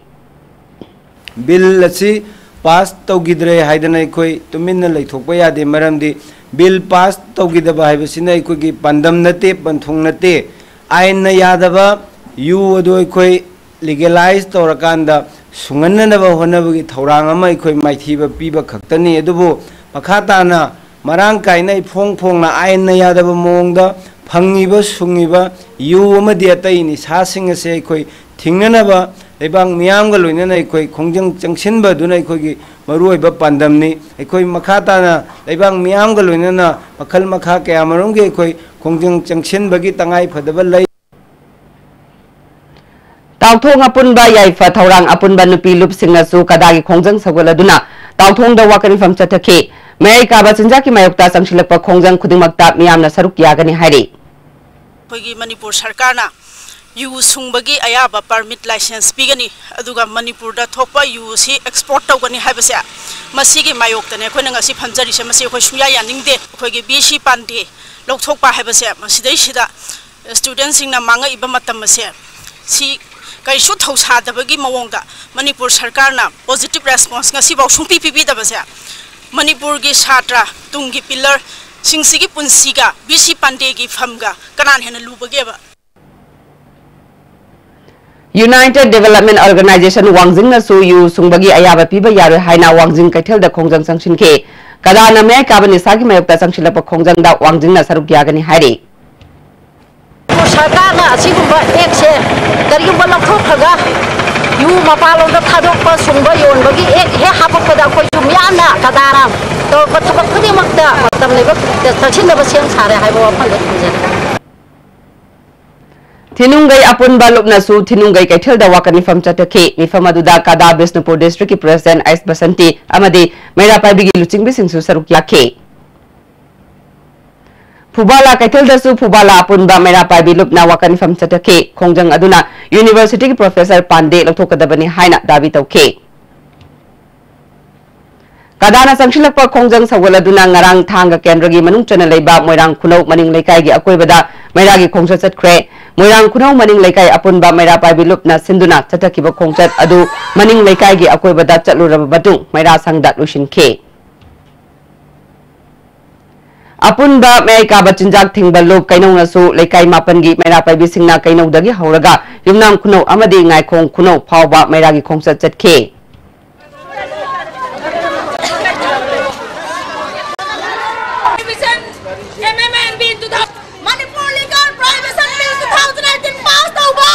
Bill ꯑꯁꯤ pass ꯇꯧꯈꯤꯗ꯭ꯔꯦ ꯍꯥꯏꯗꯅ ꯑꯩꯈꯣꯏ ꯇꯨꯃꯤꯟꯅ ꯂꯩꯊꯣꯛꯄ ꯌꯥꯗꯦ, ꯃꯔꯝꯗꯤ Bill pass ꯇꯧꯈꯤꯗꯕ ꯍꯥꯏꯕꯁꯤꯅ ꯑꯩꯈꯣꯏꯒꯤ ꯄꯥꯟꯗꯝ ꯅꯠꯇꯦ, ꯄꯟꯊꯨꯡ ꯅꯠꯇꯦ꯫ ꯑꯥꯏꯟꯅ ꯌꯥꯗꯕ ꯌꯨ ꯑꯗꯨ ꯑꯩꯈꯣꯏ legalize ꯇꯧꯔꯀꯥꯟꯗ ꯁꯨꯡꯍꯟꯅꯅꯕ ꯍꯣꯠꯅꯕꯒꯤ ꯊꯧꯔꯥꯡ ꯑꯃ ꯑꯩꯈꯣꯏ ꯃꯥꯏꯊꯤꯕ ꯄꯤꯕ ꯈꯛꯇꯅꯤ꯫ ꯑꯗꯨꯕꯨ ꯃꯈꯥ ꯇꯥꯅ ꯃꯔꯥꯡ ꯀꯥꯏꯅ ꯏꯐꯣꯡ ꯐꯣꯡꯅ ꯑꯥꯏꯟꯅ ꯌꯥꯗꯕ ꯃꯑꯣꯡꯗ ꯐꯪꯉꯤꯕ ꯁꯨꯡꯉꯤꯕ ꯌꯨ ꯑꯃꯗꯤ ꯑꯇꯩ ꯅꯤꯁꯥꯁꯤꯡ ꯑꯁꯦ ꯑꯩꯈꯣꯏ ꯊꯤꯡꯅꯅꯕ ꯂꯩꯕꯥꯛ ꯃꯤꯌꯥꯝꯒ ꯂꯣꯏꯅꯅ ꯑꯩꯈꯣꯏ ꯈꯣꯡꯖꯪ ꯆꯪꯁꯤꯟꯕ ꯑꯗꯨꯅ ꯑꯩꯈꯣꯏꯒꯤ ꯃꯔꯨꯑꯣꯏꯕ ꯄꯥꯟꯗꯝꯅꯤ꯫ ꯑꯩꯈꯣꯏ ꯃꯈꯥ ꯇꯥꯅ ꯂꯩꯕꯥꯛ ꯃꯤꯌꯥꯝꯒ ꯂꯣꯏꯅꯅ ꯃꯈꯜ ꯃꯈꯥ ꯀꯌꯥꯃꯔꯨꯝꯒꯤ ꯑꯩꯈꯣꯏ ꯈꯣꯡꯖꯪ ꯆꯪꯁꯤꯟꯕꯒꯤ ꯇꯉꯥꯏ ꯐꯗꯕ ꯂꯩ꯫ ꯇꯥꯎꯊꯣꯡ ꯑꯄꯨꯟꯕ ꯌꯥꯏꯐ ꯊꯧꯔꯥꯡ ꯑꯄꯨꯟꯕ ꯅꯨꯄꯤ ꯂꯨꯞꯁꯤꯡꯅꯁꯨ ꯀꯗꯥꯒꯤ ꯈꯣꯡꯖꯪ ꯁꯧꯒꯠꯂꯗꯨꯅ ꯇꯥꯎꯊꯣꯡꯗ ꯋꯥꯀꯠ ꯃꯤꯐꯝ ꯆꯠꯊꯈꯤ꯫ ꯃꯌꯥꯏ ꯀꯥꯕ ꯆꯤꯟꯖꯥꯛꯀꯤ ꯃꯥꯌꯣꯛꯇ ꯆꯪꯁꯤꯜꯂꯛꯄ ꯈꯣꯡꯖꯪ ꯈꯨꯗꯤꯡꯃꯛꯇ ꯃꯤꯌꯥꯝꯅ ꯁꯔꯨꯛ ꯌꯥꯒꯅꯤ ꯍꯥꯏꯔꯤ꯫ ꯑꯩꯈꯣꯏꯒꯤ ꯃꯅꯤꯄꯨꯔ ꯁꯔꯀꯥꯔꯅ ꯌꯨ ꯁꯨꯡꯕꯒꯤ ꯑꯌꯥꯕ permit license ꯄꯤꯒꯅꯤ, ꯑꯗꯨꯒ ꯃꯅꯤꯄꯨꯔꯗ ꯊꯣꯛꯄ ꯌꯨ ꯑꯁꯤ export ꯇꯧꯒꯅꯤ ꯍꯥꯏꯕꯁꯦ, ꯃꯁꯤꯒꯤ ꯃꯥꯌꯣꯛꯇꯅꯦ ꯑꯩꯈꯣꯏꯅ ꯉꯁꯤ ꯐꯝꯖꯔꯤꯁꯦ꯫ ꯃꯁꯤ ꯑꯩꯈꯣꯏ ꯁꯨꯡꯌꯥ ꯌꯥꯅꯤꯡꯗꯦ꯫ ꯑꯩꯈꯣꯏꯒꯤ ꯕꯤ ꯁꯤ ꯄꯥꯟꯗꯦ ꯂꯧꯊꯣꯛꯄ ꯍꯥꯏꯕꯁꯦ, ꯃꯁꯤꯗꯩꯁꯤꯗ studentꯁꯤꯡꯅ ꯃꯥꯡꯉꯛꯏꯕ ꯃꯇꯝ ꯑꯁꯦ, ꯁꯤ ꯀꯔꯤꯁꯨ ꯊꯧꯁꯥꯗꯕꯒꯤ ꯃꯑꯣꯡꯗ ꯃꯅꯤꯄꯨꯔ ꯁꯔꯀꯥꯔꯅ positive response ꯉꯁꯤꯐꯥꯎ ꯁꯨꯡꯄꯤ ꯄꯤꯕꯤꯗꯕꯁꯦ, ꯃꯅꯤꯄꯨꯔꯒꯤ ꯁꯥꯇ꯭ꯔ, ꯇꯨꯡꯒꯤ pillarꯁꯤꯡꯁꯤꯒꯤ ꯄꯨꯟꯁꯤꯒ ꯕꯤ ꯁꯤ ꯄꯥꯟꯗꯦꯒꯤ ꯐꯝꯒ ꯀꯅꯥꯅ ꯍꯦꯟꯅ ꯂꯨꯕꯒꯦꯕ? United Development Organization ꯋꯥꯡꯖꯤꯡꯅꯁꯨ ꯌꯨ ꯁꯨꯡꯕꯒꯤ ꯑꯌꯥꯕ ꯄꯤꯕ ꯌꯥꯔꯣꯏ ꯍꯥꯏꯅ ꯋꯥꯡꯖꯤꯡ ꯀꯩꯊꯦꯜꯗ ꯈꯣꯡꯖꯪ ꯆꯪꯁꯤꯟꯈꯤ꯫ ꯀꯗꯥꯅ ꯃꯌꯥꯏ ꯀꯥꯕ ꯅꯤꯁꯥꯒꯤ ꯃꯥꯌꯣꯛꯇ ꯆꯪꯁꯤꯜꯂꯛꯄ ꯈꯣꯡꯖꯪꯗ ꯋꯥꯡꯖꯤꯡꯅ ꯁꯔꯨꯛ ꯌꯥꯒꯅꯤ ꯍꯥꯏꯔꯤ꯫ ꯁꯔꯀꯥꯔꯅ ꯑꯁꯤꯒꯨꯝꯕ ꯑꯦꯛꯁꯦ ꯀꯔꯤꯒꯨꯝꯕ ꯂꯧꯊꯣꯛꯈ꯭ꯔꯒ ꯌꯨ ꯃꯄꯥꯟꯂꯣꯝꯗ ꯊꯥꯗꯣꯛꯄ, ꯁꯨꯡꯕ, ꯌꯣꯟꯕꯒꯤ ꯑꯦꯛ ꯍꯦꯛ ꯍꯥꯞꯄꯛꯄꯗ ꯑꯩꯈꯣꯏꯁꯨ ꯃꯤꯌꯥꯝꯅ ꯀꯗꯥꯔꯥꯝ ꯇꯧꯔꯛꯄ ꯊꯕꯛ ꯈꯨꯗꯤꯡꯃꯛꯇ ꯃꯇꯝ ꯂꯩꯕ ꯆꯪꯁꯤꯟꯅꯕ ꯁꯦꯝ ꯁꯥꯔꯦ ꯍꯥꯏꯕ ꯋꯥꯐꯝꯗ ꯊꯝꯖꯔꯤ꯫ ꯊꯤꯅꯨꯡꯒꯩ ꯑꯄꯨꯟꯕ ꯂꯨꯞꯅꯁꯨ ꯊꯤꯅꯨꯡꯒꯩ ꯀꯩꯊꯦꯜꯗ ꯋꯥꯀꯠ ꯃꯤꯐꯝ ꯆꯠꯊꯈꯤ꯫ ꯃꯤꯐꯝ ꯑꯗꯨꯗ ꯀꯗꯥ ꯕꯤꯁꯅꯨꯄꯨꯔ districtꯀꯤ president ꯑꯩꯁ ꯕꯁꯟꯇꯤ ꯑꯃꯗꯤ ꯃꯩꯔꯥ ꯄꯥꯏꯕꯤꯒꯤ ꯂꯨꯆꯤꯡꯕꯤꯁꯤꯡꯁꯨ ꯁꯔꯨꯛ ꯌꯥꯈꯤ꯫ ꯐꯨꯕꯥꯂꯥ ꯀꯩꯊꯦꯜꯗꯁꯨ ꯐꯨꯕꯥꯂꯥ ꯑꯄꯨꯟꯕ ꯃꯩꯔꯥ ꯄꯥꯏꯕꯤ ꯂꯨꯞꯅ ꯋꯥꯀꯠ ꯃꯤꯐꯝ ꯆꯠꯊꯈꯤ꯫ ꯈꯣꯡꯖꯪ ꯑꯗꯨꯅ universityꯒꯤ professor ꯄꯥꯟꯗꯦ ꯂꯧꯊꯣꯛꯀꯗꯕꯅꯤ ꯍꯥꯏꯅ ꯗꯥꯕꯤ ꯇꯧꯈꯤ꯫ ꯀꯗꯥꯅ ꯆꯪꯁꯤꯜꯂꯛꯄ ꯈꯣꯡꯖꯪ ꯁꯧꯒꯠꯂꯗꯨꯅ ꯉꯔꯥꯡ ꯊꯥꯡꯒ ꯀꯦꯟꯗ꯭ꯔꯒꯤ ꯃꯅꯨꯡ ꯆꯟꯅ ꯂꯩꯕ ꯃꯣꯏꯔꯥꯡ ꯈꯨꯅꯧ ꯃꯅꯤꯡ ꯂꯩꯀꯥꯏꯒꯤ ꯑꯀꯣꯏꯕꯗ ꯃꯩꯔꯥꯒꯤ ꯈꯣꯡꯆꯠ ꯆꯠꯈ꯭ꯔꯦ꯫ ꯃꯣꯏꯔꯥꯡ ꯈꯨꯅꯧ ꯃꯅꯤꯡ ꯂꯩꯀꯥꯏ ꯑꯄꯨꯟꯕ ꯃꯩꯔꯥ ꯄꯥꯏꯕꯤ ꯂꯨꯞꯅ ꯁꯤꯟꯗꯨꯅ ꯆꯠꯊꯈꯤꯕ ꯈꯣꯡꯆꯠ ꯑꯗꯨ ꯃꯅꯤꯡ ꯂꯩꯀꯥꯏꯒꯤ ꯑꯀꯣꯏꯕꯗ ꯆꯠꯂꯨꯔꯕ ꯃꯇꯨꯡ ꯃꯩꯔꯥ ꯁꯪꯗ ꯂꯣꯏꯁꯤꯟꯈꯤ꯫ ꯑꯄꯨꯟꯕ ꯃꯌꯥꯏ ꯀꯥꯕ ꯆꯤꯟꯖꯥꯛ ꯊꯤꯡꯕ ꯂꯨꯞ ꯀꯩꯅꯧꯅꯁꯨ ꯂꯩꯀꯥꯏ ꯃꯥꯄꯟꯒꯤ ꯃꯩꯔꯥ ꯄꯥꯏꯕꯤꯁꯤꯡꯅ ꯀꯩꯅꯧꯗꯒꯤ ꯍꯧꯔꯒ ꯌꯨꯝꯅꯥꯝ ꯈꯨꯅꯧ ꯑꯃꯗꯤ ꯉꯥꯏꯈꯣꯡ ꯈꯨꯅꯧ ꯐꯥꯎꯕ ꯃꯩꯔꯥꯒꯤ ꯈꯣꯡꯆꯠ ꯆꯠꯈꯤ꯫ Prohibition, M M N Bill two thousand, Manipur Liquor Prohibition Bill two thousand eighteen pass ꯇꯧꯕ!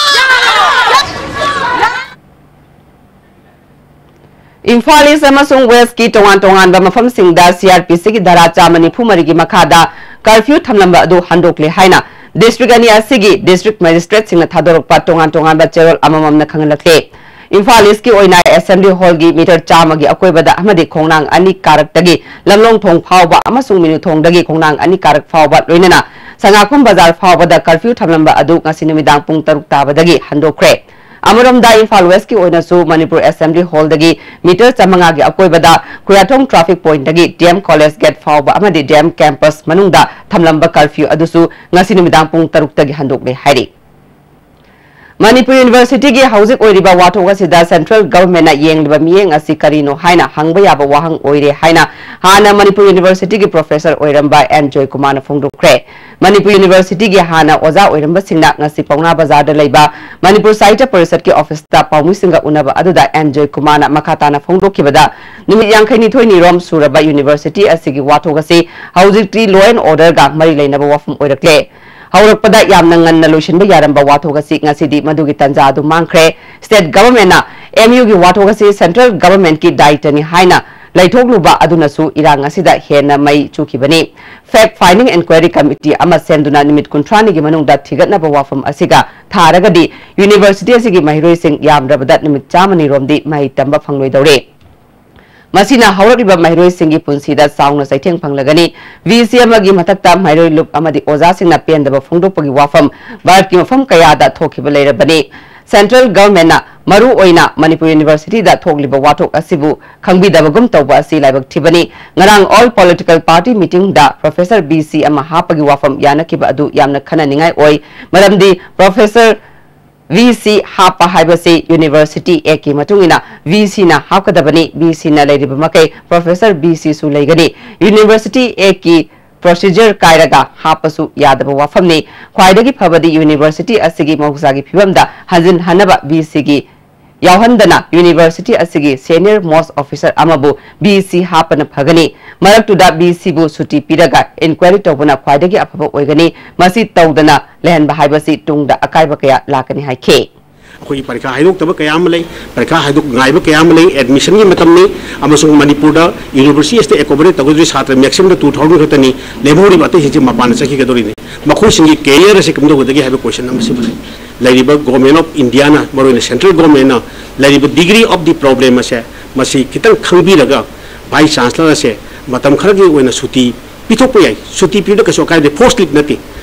ꯏꯝꯐꯥꯜ ꯏꯁ ꯑꯃꯁꯨꯡ ꯋꯦꯁꯀꯤ ꯇꯣꯉꯥꯟ ꯇꯣꯉꯥꯟꯕ ꯃꯐꯝꯁꯤꯡꯗ ꯁꯤ ꯑꯥꯔ ꯄꯤ ꯁꯤꯒꯤ ꯙꯥꯔꯥ ꯆꯥꯝꯃ ꯅꯤꯐꯨ ꯃꯔꯤꯒꯤ ꯃꯈꯥꯗ ꯀꯔꯐ꯭ꯌꯨ ꯊꯝꯂꯝꯕ ꯑꯗꯨ ꯍꯟꯗꯣꯛꯂꯦ ꯍꯥꯏꯅ ꯗꯤꯁꯇ꯭ꯔꯤꯛ ꯑꯅꯤ ꯑꯁꯤꯒꯤ ꯗꯤꯁꯇ꯭ꯔꯤꯛ ꯃꯦꯖꯤꯁꯇ꯭ꯔꯦꯠꯁꯤꯡꯅ ꯊꯥꯗꯣꯔꯛꯄ ꯇꯣꯉꯥꯟ ꯇꯣꯉꯥꯟꯕ ꯆꯦꯔꯣꯜ ꯑꯃꯃꯝꯅ ꯈꯪꯍꯜꯂꯛꯂꯦ꯫ ꯏꯝꯐꯥꯜ ꯏꯁꯀꯤ ꯑꯣꯏꯅ ꯑꯦꯁꯦꯝꯕ꯭ꯂꯤ ꯍꯣꯜꯒꯤ ꯃꯤꯇꯔ ꯆꯥꯝꯃꯒꯤ ꯑꯀꯣꯏꯕꯗ ꯑꯃꯗꯤ ꯈꯣꯡꯅꯥꯡ ꯑꯅꯤ ꯀꯥꯔꯛꯇꯒꯤ ꯂꯝꯂꯣꯡ ꯊꯣꯡ ꯐꯥꯎꯕ ꯑꯃꯁꯨꯡ ꯃꯤꯅꯨ ꯊꯣꯡꯗꯒꯤ ꯈꯣꯡꯅꯥꯡ ꯑꯅꯤ ꯀꯥꯔꯛ ꯐꯥꯎꯕ, ꯂꯣꯏꯅꯅ ꯁꯉꯥꯛꯐꯝ ꯕꯖꯥꯔ ꯐꯥꯎꯕꯗ curfew ꯊꯝꯂꯝꯕ ꯑꯗꯨ ꯉꯁꯤ ꯅꯨꯃꯤꯗꯥꯡ ꯄꯨꯡ ꯇꯔꯨꯛ ꯇꯥꯕꯗꯒꯤ ꯍꯟꯗꯣꯛꯈ꯭ꯔꯦ꯫ ꯑꯃꯔꯣꯝꯗ, ꯏꯝꯐꯥꯜ ꯋꯦꯁꯀꯤ ꯑꯣꯏꯅꯁꯨ ꯃꯅꯤꯄꯨꯔ ꯑꯦꯁꯦꯝꯕ꯭ꯂꯤ ꯍꯣꯜꯗꯒꯤ ꯃꯤꯇꯔ ꯆꯥꯃꯉꯥꯒꯤ ꯑꯀꯣꯏꯕꯗ ꯈꯨꯌꯥꯊꯣꯡ traffic pointꯗꯒꯤ ꯗꯤ ꯑꯦꯝ ꯀꯣꯂꯦꯖ ꯒꯦꯠ ꯐꯥꯎꯕ ꯑꯃꯗꯤ ꯗꯤ ꯑꯦꯝ ꯀꯦꯝꯄꯁ ꯃꯅꯨꯡꯗ ꯊꯝꯂꯝꯕ curfew ꯑꯗꯨꯁꯨ ꯉꯁꯤ ꯅꯨꯃꯤꯗꯥꯡ ꯄꯨꯡ ꯇꯔꯨꯛꯇꯒꯤ ꯍꯟꯗꯣꯛꯂꯦ ꯍꯥꯏꯔꯤ꯫ ꯃꯅꯤꯄꯨꯔ ꯌꯨꯅꯤꯚꯔꯁꯤꯇꯤꯒꯤ ꯍꯧꯖꯤꯛ ꯑꯣꯏꯔꯤꯕ ꯋꯥꯊꯣꯛ ꯑꯁꯤꯗ central governmentꯅ ꯌꯦꯡꯂꯤꯕ ꯃꯤꯠꯌꯦꯡ ꯑꯁꯤ ꯀꯔꯤꯅꯣ ꯍꯥꯏꯅ ꯍꯪꯕ ꯌꯥꯕ ꯋꯥꯍꯪ ꯑꯣꯏꯔꯦ ꯍꯥꯏꯅ ꯍꯥꯟꯅ ꯃꯅꯤꯄꯨꯔ ꯌꯨꯅꯤꯚꯔꯁꯤꯇꯤꯒꯤ professor ꯑꯣꯏꯔꯝꯕ ꯑꯦꯟ ꯖꯣꯏꯀꯨꯃꯥꯔꯅ ꯐꯣꯡꯗꯣꯛꯈ꯭ꯔꯦ꯫ ꯃꯅꯤꯄꯨꯔ ꯌꯨꯅꯤꯚꯔꯁꯤꯇꯤꯒꯤ ꯍꯥꯟꯅ ꯑꯣꯖꯥ ꯑꯣꯏꯔꯝꯕꯁꯤꯡꯅ ꯉꯁꯤ ꯄꯥꯎꯅꯥ ꯕꯖꯥꯔꯗ ꯂꯩꯕ ꯃꯅꯤꯄꯨꯔ ꯁꯥꯍꯤꯇ꯭ꯌ ꯄꯔꯤꯁꯠꯀꯤ ꯑꯣꯐꯤꯁꯇ ꯄꯥꯎꯃꯤꯁꯤꯡꯒ ꯎꯅꯕ ꯑꯗꯨꯗ ꯑꯦꯟ ꯖꯣꯏꯀꯨꯃꯥꯔꯅ ꯃꯈꯥ ꯇꯥꯅ ꯐꯣꯡꯗꯣꯛꯈꯤꯕꯗ, ꯅꯨꯃꯤꯠ ꯌꯥꯡꯈꯩꯅꯤꯊꯣꯏꯅꯤꯔꯣꯝ ꯁꯨꯔꯕ ꯌꯨꯅꯤꯚꯔꯁꯤꯇꯤ ꯑꯁꯤꯒꯤ ꯋꯥꯊꯣꯛ ꯑꯁꯤ ꯍꯧꯖꯤꯛꯇꯤ law and orderꯒ ꯃꯔꯤ ꯂꯩꯅꯕ ꯋꯥꯐꯝ ꯑꯣꯏꯔꯛꯂꯦ꯫ ꯍꯧꯔꯛꯄꯗ ꯌꯥꯝꯅ ꯉꯟꯅ ꯂꯣꯏꯁꯤꯟꯕ ꯌꯥꯔꯝꯕ ꯋꯥꯊꯣꯛ ꯑꯁꯤ ꯉꯁꯤꯗꯤ ꯃꯗꯨꯒꯤ ꯇꯥꯟꯖꯥ ꯑꯗꯨ ꯃꯥꯡꯈ꯭ꯔꯦ꯫ State governmentꯅ ꯑꯦꯝ ꯌꯨꯒꯤ ꯋꯥꯊꯣꯛ ꯑꯁꯤ central governmentꯀꯤ ꯗꯥꯌꯤꯇ꯭ꯕꯅꯤ ꯍꯥꯏꯅ ꯂꯩꯊꯣꯛꯂꯨꯕ ꯑꯗꯨꯅꯁꯨ ꯏꯔꯥꯡ ꯑꯁꯤꯗ ꯍꯦꯟꯅ ꯃꯩ ꯆꯨꯈꯤꯕꯅꯤ꯫ Fact finding inquiry committee ꯑꯃ ꯁꯦꯝꯗꯨꯅ ꯅꯨꯃꯤꯠ ꯀꯨꯟꯊ꯭ꯔꯥꯅꯤꯒꯤ ꯃꯅꯨꯡꯗ ꯊꯤꯒꯠꯅꯕ ꯋꯥꯐꯝ ꯑꯁꯤꯒ ꯊꯥꯔꯒꯗꯤ ꯌꯨꯅꯤꯚꯔꯁꯤꯇꯤ ꯑꯁꯤꯒꯤ ꯃꯍꯩꯔꯣꯏꯁꯤꯡ ꯌꯥꯝꯗ꯭ꯔꯕꯗ ꯅꯨꯃꯤꯠ ꯆꯥꯝꯃꯅꯤꯔꯣꯝꯗꯤ ꯃꯍꯩ ꯇꯝꯕ ꯐꯪꯂꯣꯏꯗꯧꯔꯦ꯫ ꯃꯁꯤꯅ ꯍꯧꯔꯛꯂꯤꯕ ꯃꯍꯩꯔꯣꯏꯁꯤꯡꯒꯤ ꯄꯨꯟꯁꯤꯗ ꯆꯥꯎꯅ ꯆꯩꯊꯦꯡ ꯐꯪꯂꯒꯅꯤ꯫ ꯚꯤ ꯁꯤ ꯑꯃꯒꯤ ꯃꯊꯛꯇ ꯃꯍꯩꯔꯣꯏ ꯂꯨꯞ ꯑꯃꯗꯤ ꯑꯣꯖꯥꯁꯤꯡꯅ ꯄꯦꯟꯗꯕ ꯐꯣꯡꯗꯣꯛꯄꯒꯤ ꯋꯥꯐꯝ ꯚꯥꯔꯠꯀꯤ ꯃꯐꯝ ꯀꯌꯥꯗ ꯊꯣꯛꯈꯤꯕ ꯂꯩꯔꯕꯅꯤ꯫ Central governmentꯅ ꯃꯔꯨ ꯑꯣꯏꯅ ꯃꯅꯤꯄꯨꯔ ꯌꯨꯅꯤꯚꯔꯁꯤꯇꯤꯗ ꯊꯣꯛꯂꯤꯕ ꯋꯥꯊꯣꯛ ꯑꯁꯤꯕꯨ ꯈꯪꯕꯤꯗꯕꯒꯨꯝ ꯇꯧꯕ ꯑꯁꯤ ꯂꯥꯏꯕꯛ ꯊꯤꯕꯅꯤ꯫ ꯉꯔꯥꯡ all political party meetingꯗ professor V C ꯑꯃ ꯍꯥꯞꯄꯒꯤ ꯋꯥꯐꯝ ꯌꯥꯅꯈꯤꯕ ꯑꯗꯨ ꯌꯥꯝꯅ ꯈꯟꯅꯅꯤꯡꯉꯥꯏ ꯑꯣꯏ꯫ ꯃꯔꯝꯗꯤ professor ꯚꯤ ꯁꯤ ꯍꯥꯞꯄ ꯍꯥꯏꯕꯁꯤ University Actꯀꯤ ꯃꯇꯨꯡ ꯏꯟꯅ ꯚꯤ ꯁꯤꯅ ꯍꯥꯞꯀꯗꯕꯅꯤ꯫ ꯚꯤ ꯁꯤꯅ ꯂꯩꯔꯤꯕ ꯃꯈꯩ professor ꯚꯤ ꯁꯤꯁꯨ ꯂꯩꯒꯅꯤ꯫ University Actꯀꯤ procedure ꯀꯥꯏꯔꯒ ꯍꯥꯞꯄꯁꯨ ꯌꯥꯗꯕ ꯋꯥꯐꯝꯅꯤ꯫ ꯈ꯭ꯋꯥꯏꯗꯒꯤ ꯐꯕꯗꯤ university ꯑꯁꯤꯒꯤ ꯃꯍꯧꯁꯥꯒꯤ ꯐꯤꯕꯝꯗ ꯍꯟꯖꯤꯟ ꯍꯟꯅꯕ ꯚꯤ ꯁꯤꯒꯤ ꯌꯥꯎꯍꯟꯗꯅ university ꯑꯁꯤꯒꯤ senior most officer ꯑꯃꯕꯨ ꯚꯤ ꯁꯤ ꯍꯥꯞꯄꯅ ꯐꯒꯅꯤ꯫ ꯃꯔꯛꯇꯨꯗ ꯚꯤ ꯁꯤꯕꯨ ꯁꯨꯇꯤ ꯄꯤꯔꯒ inquiry ꯇꯧꯕꯅ ꯈ꯭ꯋꯥꯏꯗꯒꯤ ꯑꯐꯕ ꯑꯣꯏꯒꯅꯤ꯫ ꯃꯁꯤ ꯇꯧꯗꯅ ꯂꯩꯍꯟꯕ ꯍꯥꯏꯕꯁꯤ ꯇꯨꯡꯗ ꯑꯀꯥꯏꯕ ꯀꯌꯥ ꯂꯥꯛꯀꯅꯤ ꯍꯥꯏꯈꯤ꯫ ꯑꯩꯈꯣꯏꯒꯤ ꯄꯔꯤꯈꯥ ꯍꯥꯏꯗꯣꯛꯇꯕ ꯀꯌꯥ ꯑꯃ ꯂꯩ, ꯄꯔꯤꯈꯥ ꯍꯥꯏꯗꯣꯛ ꯉꯥꯏꯕ ꯀꯌꯥ ꯑꯃ ꯂꯩ, admissionꯒꯤ ꯃꯇꯝꯅꯤ, ꯑꯃꯁꯨꯡ ꯃꯅꯤꯄꯨꯔꯗ university ꯑꯁꯤꯗ accommodate ꯇꯧꯒꯗꯧꯔꯤ ꯁꯥꯇ꯭ꯔ maximumꯗ two thousand ꯈꯛꯇꯅꯤ, ꯂꯦꯝꯍꯧꯔꯤꯕ ꯑꯇꯩꯁꯤꯡꯁꯤ ꯃꯄꯥꯟꯗ ꯆꯠꯈꯤꯒꯗꯧꯔꯤꯅꯤ꯫ ꯃꯈꯣꯏꯁꯤꯡꯒꯤ career ꯑꯁꯤ ꯀꯝꯗꯧꯒꯗꯒꯦ ꯍꯥꯏꯕ question ꯑꯃꯁꯤꯃ ꯂꯩ꯫ ꯂꯩꯔꯤꯕ Government of Indiaꯅ, ꯃꯔꯨꯑꯣꯏꯅ central governmentꯅ ꯂꯩꯔꯤꯕ degree of the problem ꯑꯁꯦ, ꯃꯁꯤ ꯈꯤꯇꯪ ꯈꯪꯕꯤꯔꯒ Vice Chancellor ꯑꯁꯦ ꯃꯇꯝ ꯈꯔꯒꯤ ꯑꯣꯏꯅ ꯁꯨꯇꯤ ꯄꯤꯊꯣꯛꯄ ꯌꯥꯏ꯫ ꯁꯨꯇꯤ ꯄꯤꯕꯗ ꯀꯩꯁꯨ ꯑꯀꯥꯏꯕ ꯂꯩꯇꯦ, ꯐꯣꯔꯁ ꯂꯤꯚ ꯅꯠꯇꯦ꯫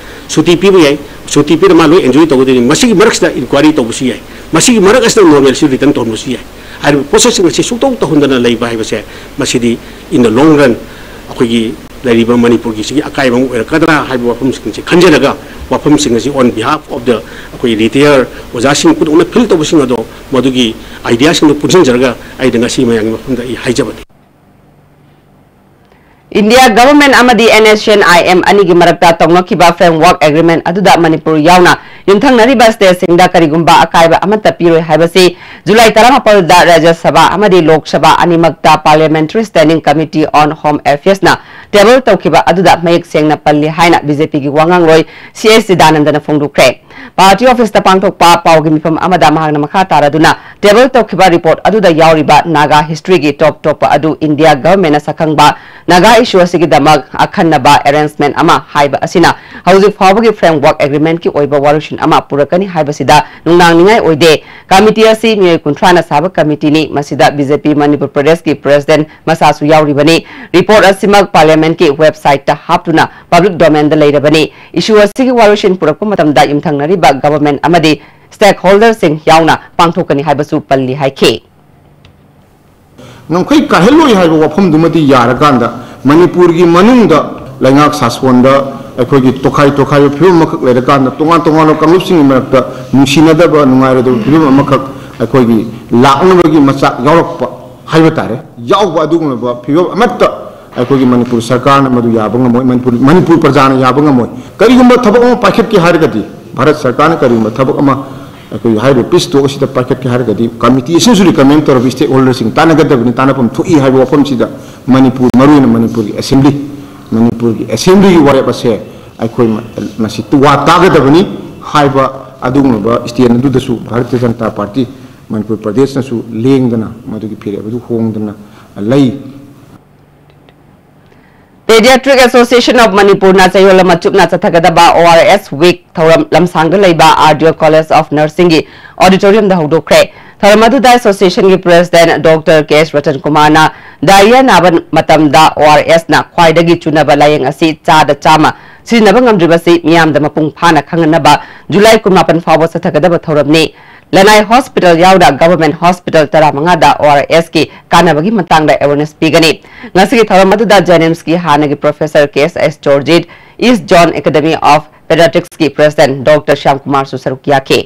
ꯁꯨꯇꯤ ꯄꯤꯕ ꯌꯥꯏ, ꯁꯨꯇꯤ ꯄꯤꯔ ꯃꯥ ꯂꯣꯏ ꯑꯦꯟꯖꯣꯏ ꯇꯧꯒꯗꯣꯏꯅꯤ꯫ ꯃꯁꯤꯒꯤ ꯃꯔꯛꯁꯤꯗ ꯏꯟꯀ꯭ꯋꯥꯏꯔꯤ ꯇꯧꯕꯁꯨ ꯌꯥꯏ, ꯃꯁꯤꯒꯤ ꯃꯔꯛ ꯑꯁꯤꯗ ꯅꯣꯔꯃꯦꯜꯁꯤ ꯔꯤꯇꯔꯟ ꯇꯧꯍꯟꯕꯁꯨ ꯌꯥꯏ꯫ ꯍꯥꯏꯔꯤꯕ ꯄ꯭ꯔꯣꯁꯦꯁꯁꯤꯡ ꯑꯁꯤ ꯁꯨꯛꯇꯧ ꯇꯧꯍꯟꯗꯅ ꯂꯩꯕ ꯍꯥꯏꯕꯁꯦ, ꯃꯁꯤꯗꯤ in the long run ꯑꯩꯈꯣꯏꯒꯤ ꯂꯩꯔꯤꯕ ꯃꯅꯤꯄꯨꯔꯒꯤ ꯁꯤꯒꯤ ꯑꯀꯥꯏꯕ ꯑꯃ ꯑꯣꯏꯔꯛꯀꯗ꯭ꯔꯥ ꯍꯥꯏꯕ ꯋꯥꯐꯝꯁꯤꯡꯁꯤ ꯈꯟꯖꯔꯒ, ꯋꯥꯐꯝꯁꯤꯡ ꯑꯁꯤ on behalf of the ꯑꯩꯈꯣꯏ ꯔꯤꯇꯥꯌꯔ ꯑꯣꯖꯥꯁꯤꯡ ꯄꯨꯝꯅꯃꯛꯅ ꯐꯤꯜ ꯇꯧꯕꯁꯤꯡ ꯑꯗꯣ, ꯃꯗꯨꯒꯤ ꯑꯥꯏꯗꯤꯌꯥꯁꯤꯡꯗꯨ ꯄꯨꯟꯁꯤꯟꯖꯔꯒ ꯑꯩꯅ ꯉꯁꯤ ꯃꯌꯥꯝꯒꯤ ꯃꯐꯝꯗ ꯑꯩ ꯍꯥꯏꯖꯕꯅꯤ꯫ India Government ꯑꯃꯗꯤ N S C N I M ꯑꯅꯤꯒꯤ ꯃꯔꯛꯇ ꯇꯧꯅꯈꯤꯕ Framework Agreement ꯑꯗꯨꯗ ꯃꯅꯤꯄꯨꯔ ꯌꯥꯎꯅ ꯌꯨꯝꯊꯪꯅꯔꯤꯕ ꯁ꯭ꯇꯦꯠꯁꯤꯡꯗ ꯀꯔꯤꯒꯨꯝꯕ ꯑꯀꯥꯏꯕ ꯑꯃꯠꯇ ꯄꯤꯔꯣꯏ ꯍꯥꯏꯕꯁꯤ ꯖꯨꯂꯥꯏ ꯇꯔꯥꯃꯥꯄꯜꯗ ꯔꯥꯖ꯭ꯌ ꯁꯚꯥ ꯑꯃꯗꯤ ꯂꯣꯛ ꯁꯚꯥ ꯑꯅꯤꯃꯛꯇ Parliamentary Standing Committee on Home Affairsꯅ ꯇꯦꯕꯜ ꯇꯧꯈꯤꯕ ꯑꯗꯨꯗ ꯃꯌꯦꯛ ꯁꯦꯡꯅ ꯄꯜꯂꯤ ꯍꯥꯏꯅ BJPꯒꯤ ꯋꯥꯉꯥꯡꯂꯣꯏ ꯁꯤ ꯑꯦꯁ ꯆꯤꯗꯥꯅꯟꯗꯅ ꯐꯣꯡꯗꯣꯛꯈ꯭ꯔꯦ꯫ ꯄꯥꯔꯇꯤ ꯑꯣꯐꯤꯁꯇ ꯄꯥꯡꯊꯣꯛꯄ ꯄꯥꯎꯒꯤ ꯃꯤꯐꯝ ꯑꯃꯗ ꯃꯍꯥꯛꯅ ꯃꯈꯥ ꯇꯥꯔꯗꯨꯅ ꯇꯦꯕꯜ ꯇꯧꯈꯤꯕ ꯔꯤꯄꯣꯔꯠ ꯑꯗꯨꯗ ꯌꯥꯎꯔꯤꯕ ꯅꯥꯒꯥ ꯍꯤꯁꯇ꯭ꯔꯤꯒꯤ ꯇꯣꯞ ꯇꯣꯞꯄ ꯑꯗꯨ ꯏꯟꯗꯤꯌꯥ ꯒꯚꯔꯟꯃꯦꯟꯠꯅ ꯁꯛꯈꯪꯕ ꯅꯥꯒꯥ ꯏꯁꯨ ꯑꯁꯤꯒꯤꯗꯃꯛ ꯑꯈꯟꯅꯕ ꯑꯦꯔꯦꯟꯖꯃꯦꯟꯠ ꯑꯃ ꯍꯥꯏꯕ ꯑꯁꯤꯅ ꯍꯧꯖꯤꯛ ꯐꯥꯎꯕꯒꯤ Framework Agreementꯀꯤ ꯑꯣꯏꯕ ꯋꯥꯔꯣꯏꯁꯤꯟ ꯑꯃ ꯄꯨꯔꯛꯀꯅꯤ ꯍꯥꯏꯕꯁꯤꯗ ꯅꯨꯡꯅꯥꯡꯅꯤꯡꯉꯥꯏ ꯑꯣꯏꯗꯦ꯫ ꯀꯃꯤꯇꯤ ꯑꯁꯤ ꯃꯤꯑꯣꯏ ꯀꯨꯟꯊ꯭ꯔꯥꯅ ꯁꯥꯕ ꯀꯃꯤꯇꯤꯅꯤ꯫ ꯃꯁꯤꯗ BJP ꯃꯅꯤꯄꯨꯔ ꯄ꯭ꯔꯗꯦꯁꯀꯤ ꯄ꯭ꯔꯦꯁꯤꯗꯦꯟꯠ ꯃꯁꯥꯁꯨ ꯌꯥꯎꯔꯤꯕꯅꯤ꯫ ꯔꯤꯄꯣꯔꯠ ꯑꯁꯤꯃꯛ ꯄꯥꯔꯂꯤꯌꯥꯃꯦꯟꯠꯀꯤ ꯋꯦꯕꯁꯥꯏꯠꯇ ꯍꯥꯞꯇꯨꯅ ꯄꯕ꯭ꯂꯤꯛ ꯗꯣꯃꯦꯟꯗ ꯂꯩꯔꯕꯅꯤ꯫ ꯏꯁꯨ ꯑꯁꯤꯒꯤ ꯋꯥꯔꯣꯏꯁꯤꯟ ꯄꯨꯔꯛꯄ ꯃꯇꯝꯗ ꯌꯨꯝꯊꯪꯅꯔꯤꯕ ꯒꯚꯔꯟꯃꯦꯟꯠ ꯑꯃꯗꯤ ꯁ꯭ꯇꯦꯛꯍꯣꯜꯗꯔꯁꯤꯡ ꯌꯥꯎꯅ ꯄꯥꯡꯊꯣꯛꯀꯅꯤ ꯍꯥꯏꯕꯁꯨ ꯄꯜꯂꯤ ꯍꯥꯏꯈꯤ꯫ ꯉꯝꯈꯩ ꯀꯥꯏꯍꯜꯂꯣꯏ ꯍꯥꯏꯕ ꯋꯥꯐꯝꯗꯨꯃꯗꯤ ꯌꯥꯔꯀꯥꯟꯗ ꯃꯅꯤꯄꯨꯔꯒꯤ ꯃꯅꯨꯡꯗ ꯂꯩꯉꯥꯛ ꯁꯥꯁꯣꯟꯗ ꯑꯩꯈꯣꯏꯒꯤ ꯇꯣꯈꯥꯏ ꯇꯣꯈꯥꯏꯕ ꯐꯤꯕꯝ ꯑꯃꯈꯛ ꯂꯩꯔꯀꯥꯟꯗ ꯇꯣꯉꯥꯟ ꯇꯣꯉꯥꯟꯕ ꯀꯥꯡꯂꯨꯞꯁꯤꯡꯒꯤ ꯃꯔꯛꯇ ꯅꯨꯡꯁꯤꯅꯗꯕ, ꯅꯨꯡꯉꯥꯏꯔꯣꯏꯗꯕ ꯐꯤꯕꯝ ꯑꯃꯈꯛ ꯑꯩꯈꯣꯏꯒꯤ ꯂꯥꯛꯅꯕꯒꯤ ꯃꯆꯥꯛ ꯌꯥꯎꯔꯛꯄ ꯍꯥꯏꯕ ꯇꯥꯔꯦ, ꯌꯥꯎꯕ ꯑꯗꯨꯒꯨꯝꯂꯕ ꯐꯤꯕꯝ ꯑꯃꯠꯇ ꯑꯩꯈꯣꯏꯒꯤ ꯃꯅꯤꯄꯨꯔ ꯁꯔꯀꯥꯔꯅ ꯃꯗꯨ ꯌꯥꯕ ꯉꯝꯃꯣꯏ, ꯃꯅꯤꯄꯨꯔ, ꯃꯅꯤꯄꯨꯔ ꯄ꯭ꯔꯖꯥꯅ ꯌꯥꯕ ꯉꯝꯃꯣꯏ꯫ ꯀꯔꯤꯒꯨꯝꯕ ꯊꯕꯛ ꯑꯃ ꯄꯥꯏꯈꯠꯀꯦ ꯍꯥꯏꯔꯒꯗꯤ, ꯚꯥꯔꯠ ꯁꯔꯀꯥꯔꯅ ꯀꯔꯤꯒꯨꯝꯕ ꯊꯕꯛ ꯑꯃ ꯑꯩꯈꯣꯏꯒꯤ ꯍꯥꯏꯔꯤꯕ ꯄꯤꯁ ꯇꯣꯛ ꯑꯁꯤꯗ ꯄꯥꯏꯈꯠꯀꯦ ꯍꯥꯏꯔꯒꯗꯤ, ꯀꯃꯤꯇꯤ ꯑꯁꯤꯅꯁꯨ ꯔꯤꯀꯃꯦꯟ ꯇꯧꯔꯕ ꯁ꯭ꯇꯦꯛꯍꯣꯜꯗꯔꯁꯤꯡ ꯇꯥꯟꯅꯒꯗꯕꯅꯤ, ꯇꯥꯟꯅꯐꯝ ꯊꯣꯛꯏ ꯍꯥꯏꯕ ꯋꯥꯐꯝꯁꯤꯗ ꯃꯅꯤꯄꯨꯔ, ꯃꯔꯨꯑꯣꯏꯅ ꯃꯅꯤꯄꯨꯔꯒꯤ ꯑꯦꯁꯦꯝꯕ꯭ꯂꯤ, ꯃꯅꯤꯄꯨꯔꯒꯤ ꯑꯦꯁꯦꯝꯕ꯭ꯂꯤꯒꯤ ꯋꯥꯔꯦꯞ ꯑꯁꯦ ꯑꯩꯈꯣꯏ ꯃ-, ꯃꯁꯤ ꯋꯥ ꯇꯥꯒꯗꯕꯅꯤ ꯍꯥꯏꯕ ꯑꯗꯨꯒꯨꯝꯂꯕ ꯁ꯭ꯇꯦꯟ ꯑꯗꯨꯗꯁꯨ ꯚꯥꯔꯇꯤꯌ ꯖꯅꯇꯥ ꯄꯥꯔꯇꯤ ꯃꯅꯤꯄꯨꯔ ꯄ꯭ꯔꯗꯦꯁꯅꯁꯨ ꯂꯦꯡꯗꯅ ꯃꯗꯨꯒꯤ ꯐꯤꯔꯦꯞ ꯑꯗꯨ ꯍꯣꯡꯗꯅ ꯂꯩ꯫ Pediatric Association of ꯃꯅꯤꯄꯨꯔꯅ ꯆꯌꯣꯜ ꯑꯃ ꯆꯨꯞꯅ ꯆꯠꯊꯒꯗꯕ O R S Week ꯊꯧꯔꯝ ꯂꯝꯁꯥꯡꯗ ꯂꯩꯕ R D O College of Nursingꯒꯤ auditoriumꯗ ꯍꯧꯗꯣꯛꯈ꯭ꯔꯦ꯫ ꯊꯧꯔꯝ ꯑꯗꯨꯗ ꯑꯦꯁꯣꯁꯤꯌꯦꯁꯟꯒꯤ ꯄ꯭ꯔꯦꯁꯤꯗꯦꯟꯠ ꯗꯣꯛꯇꯔ ꯀꯦ ꯑꯦꯁ ꯔꯇꯟ ꯀꯨꯃꯥꯔꯅ ꯗꯥꯏꯔꯤꯌꯥ ꯅꯥꯕ ꯃꯇꯝꯗ ꯑꯣ ꯑꯥꯔ ꯑꯦꯁꯅ ꯈ꯭ꯋꯥꯏꯗꯒꯤ ꯆꯨꯅꯕ ꯂꯥꯏꯌꯦꯡ ꯑꯁꯤ ꯆꯥꯗ ꯆꯥꯝꯃ ꯁꯤꯖꯤꯟꯅꯕ ꯉꯝꯗ꯭ꯔꯤꯕꯁꯤ ꯃꯤꯌꯥꯝꯗ ꯃꯄꯨꯡ ꯐꯥꯅ ꯈꯪꯍꯟꯅꯕ ꯖꯨꯂꯥꯏ ꯀꯨꯟꯃꯥꯄꯟ ꯐꯥꯎꯕ ꯆꯠꯊꯒꯗꯕ ꯊꯧꯔꯝꯅꯤ꯫ ꯂꯅꯥꯏ ꯍꯣꯁꯄꯤꯇꯥꯜ ꯌꯥꯎꯅ ꯒꯚꯔꯟꯃꯦꯟꯠ ꯍꯣꯁꯄꯤꯇꯥꯜ ꯇꯔꯥꯃꯉꯥꯗ ꯑꯣ ꯑꯥꯔ ꯑꯦꯁꯀꯤ ꯀꯥꯟꯅꯕꯒꯤ ꯃꯇꯥꯡꯗ ꯑꯦꯋꯦꯔꯅꯦꯁ ꯄꯤꯒꯅꯤ꯫ ꯉꯁꯤꯒꯤ ꯊꯧꯔꯝ ꯑꯗꯨꯗ ꯖꯦꯅꯤꯝꯁꯀꯤ ꯍꯥꯟꯅꯒꯤ professor K S S Jorjit, east zone academy of ꯄꯦꯗꯤꯌꯥꯇ꯭ꯔꯤꯛꯁꯀꯤ ꯄ꯭ꯔꯦꯁꯤꯗꯦꯟꯠ ꯗꯣꯛꯇꯔ ꯁ꯭ꯌꯥꯝ ꯀꯨꯃꯥꯔꯁꯨ ꯁꯔꯨꯛ ꯌꯥꯈꯤ꯫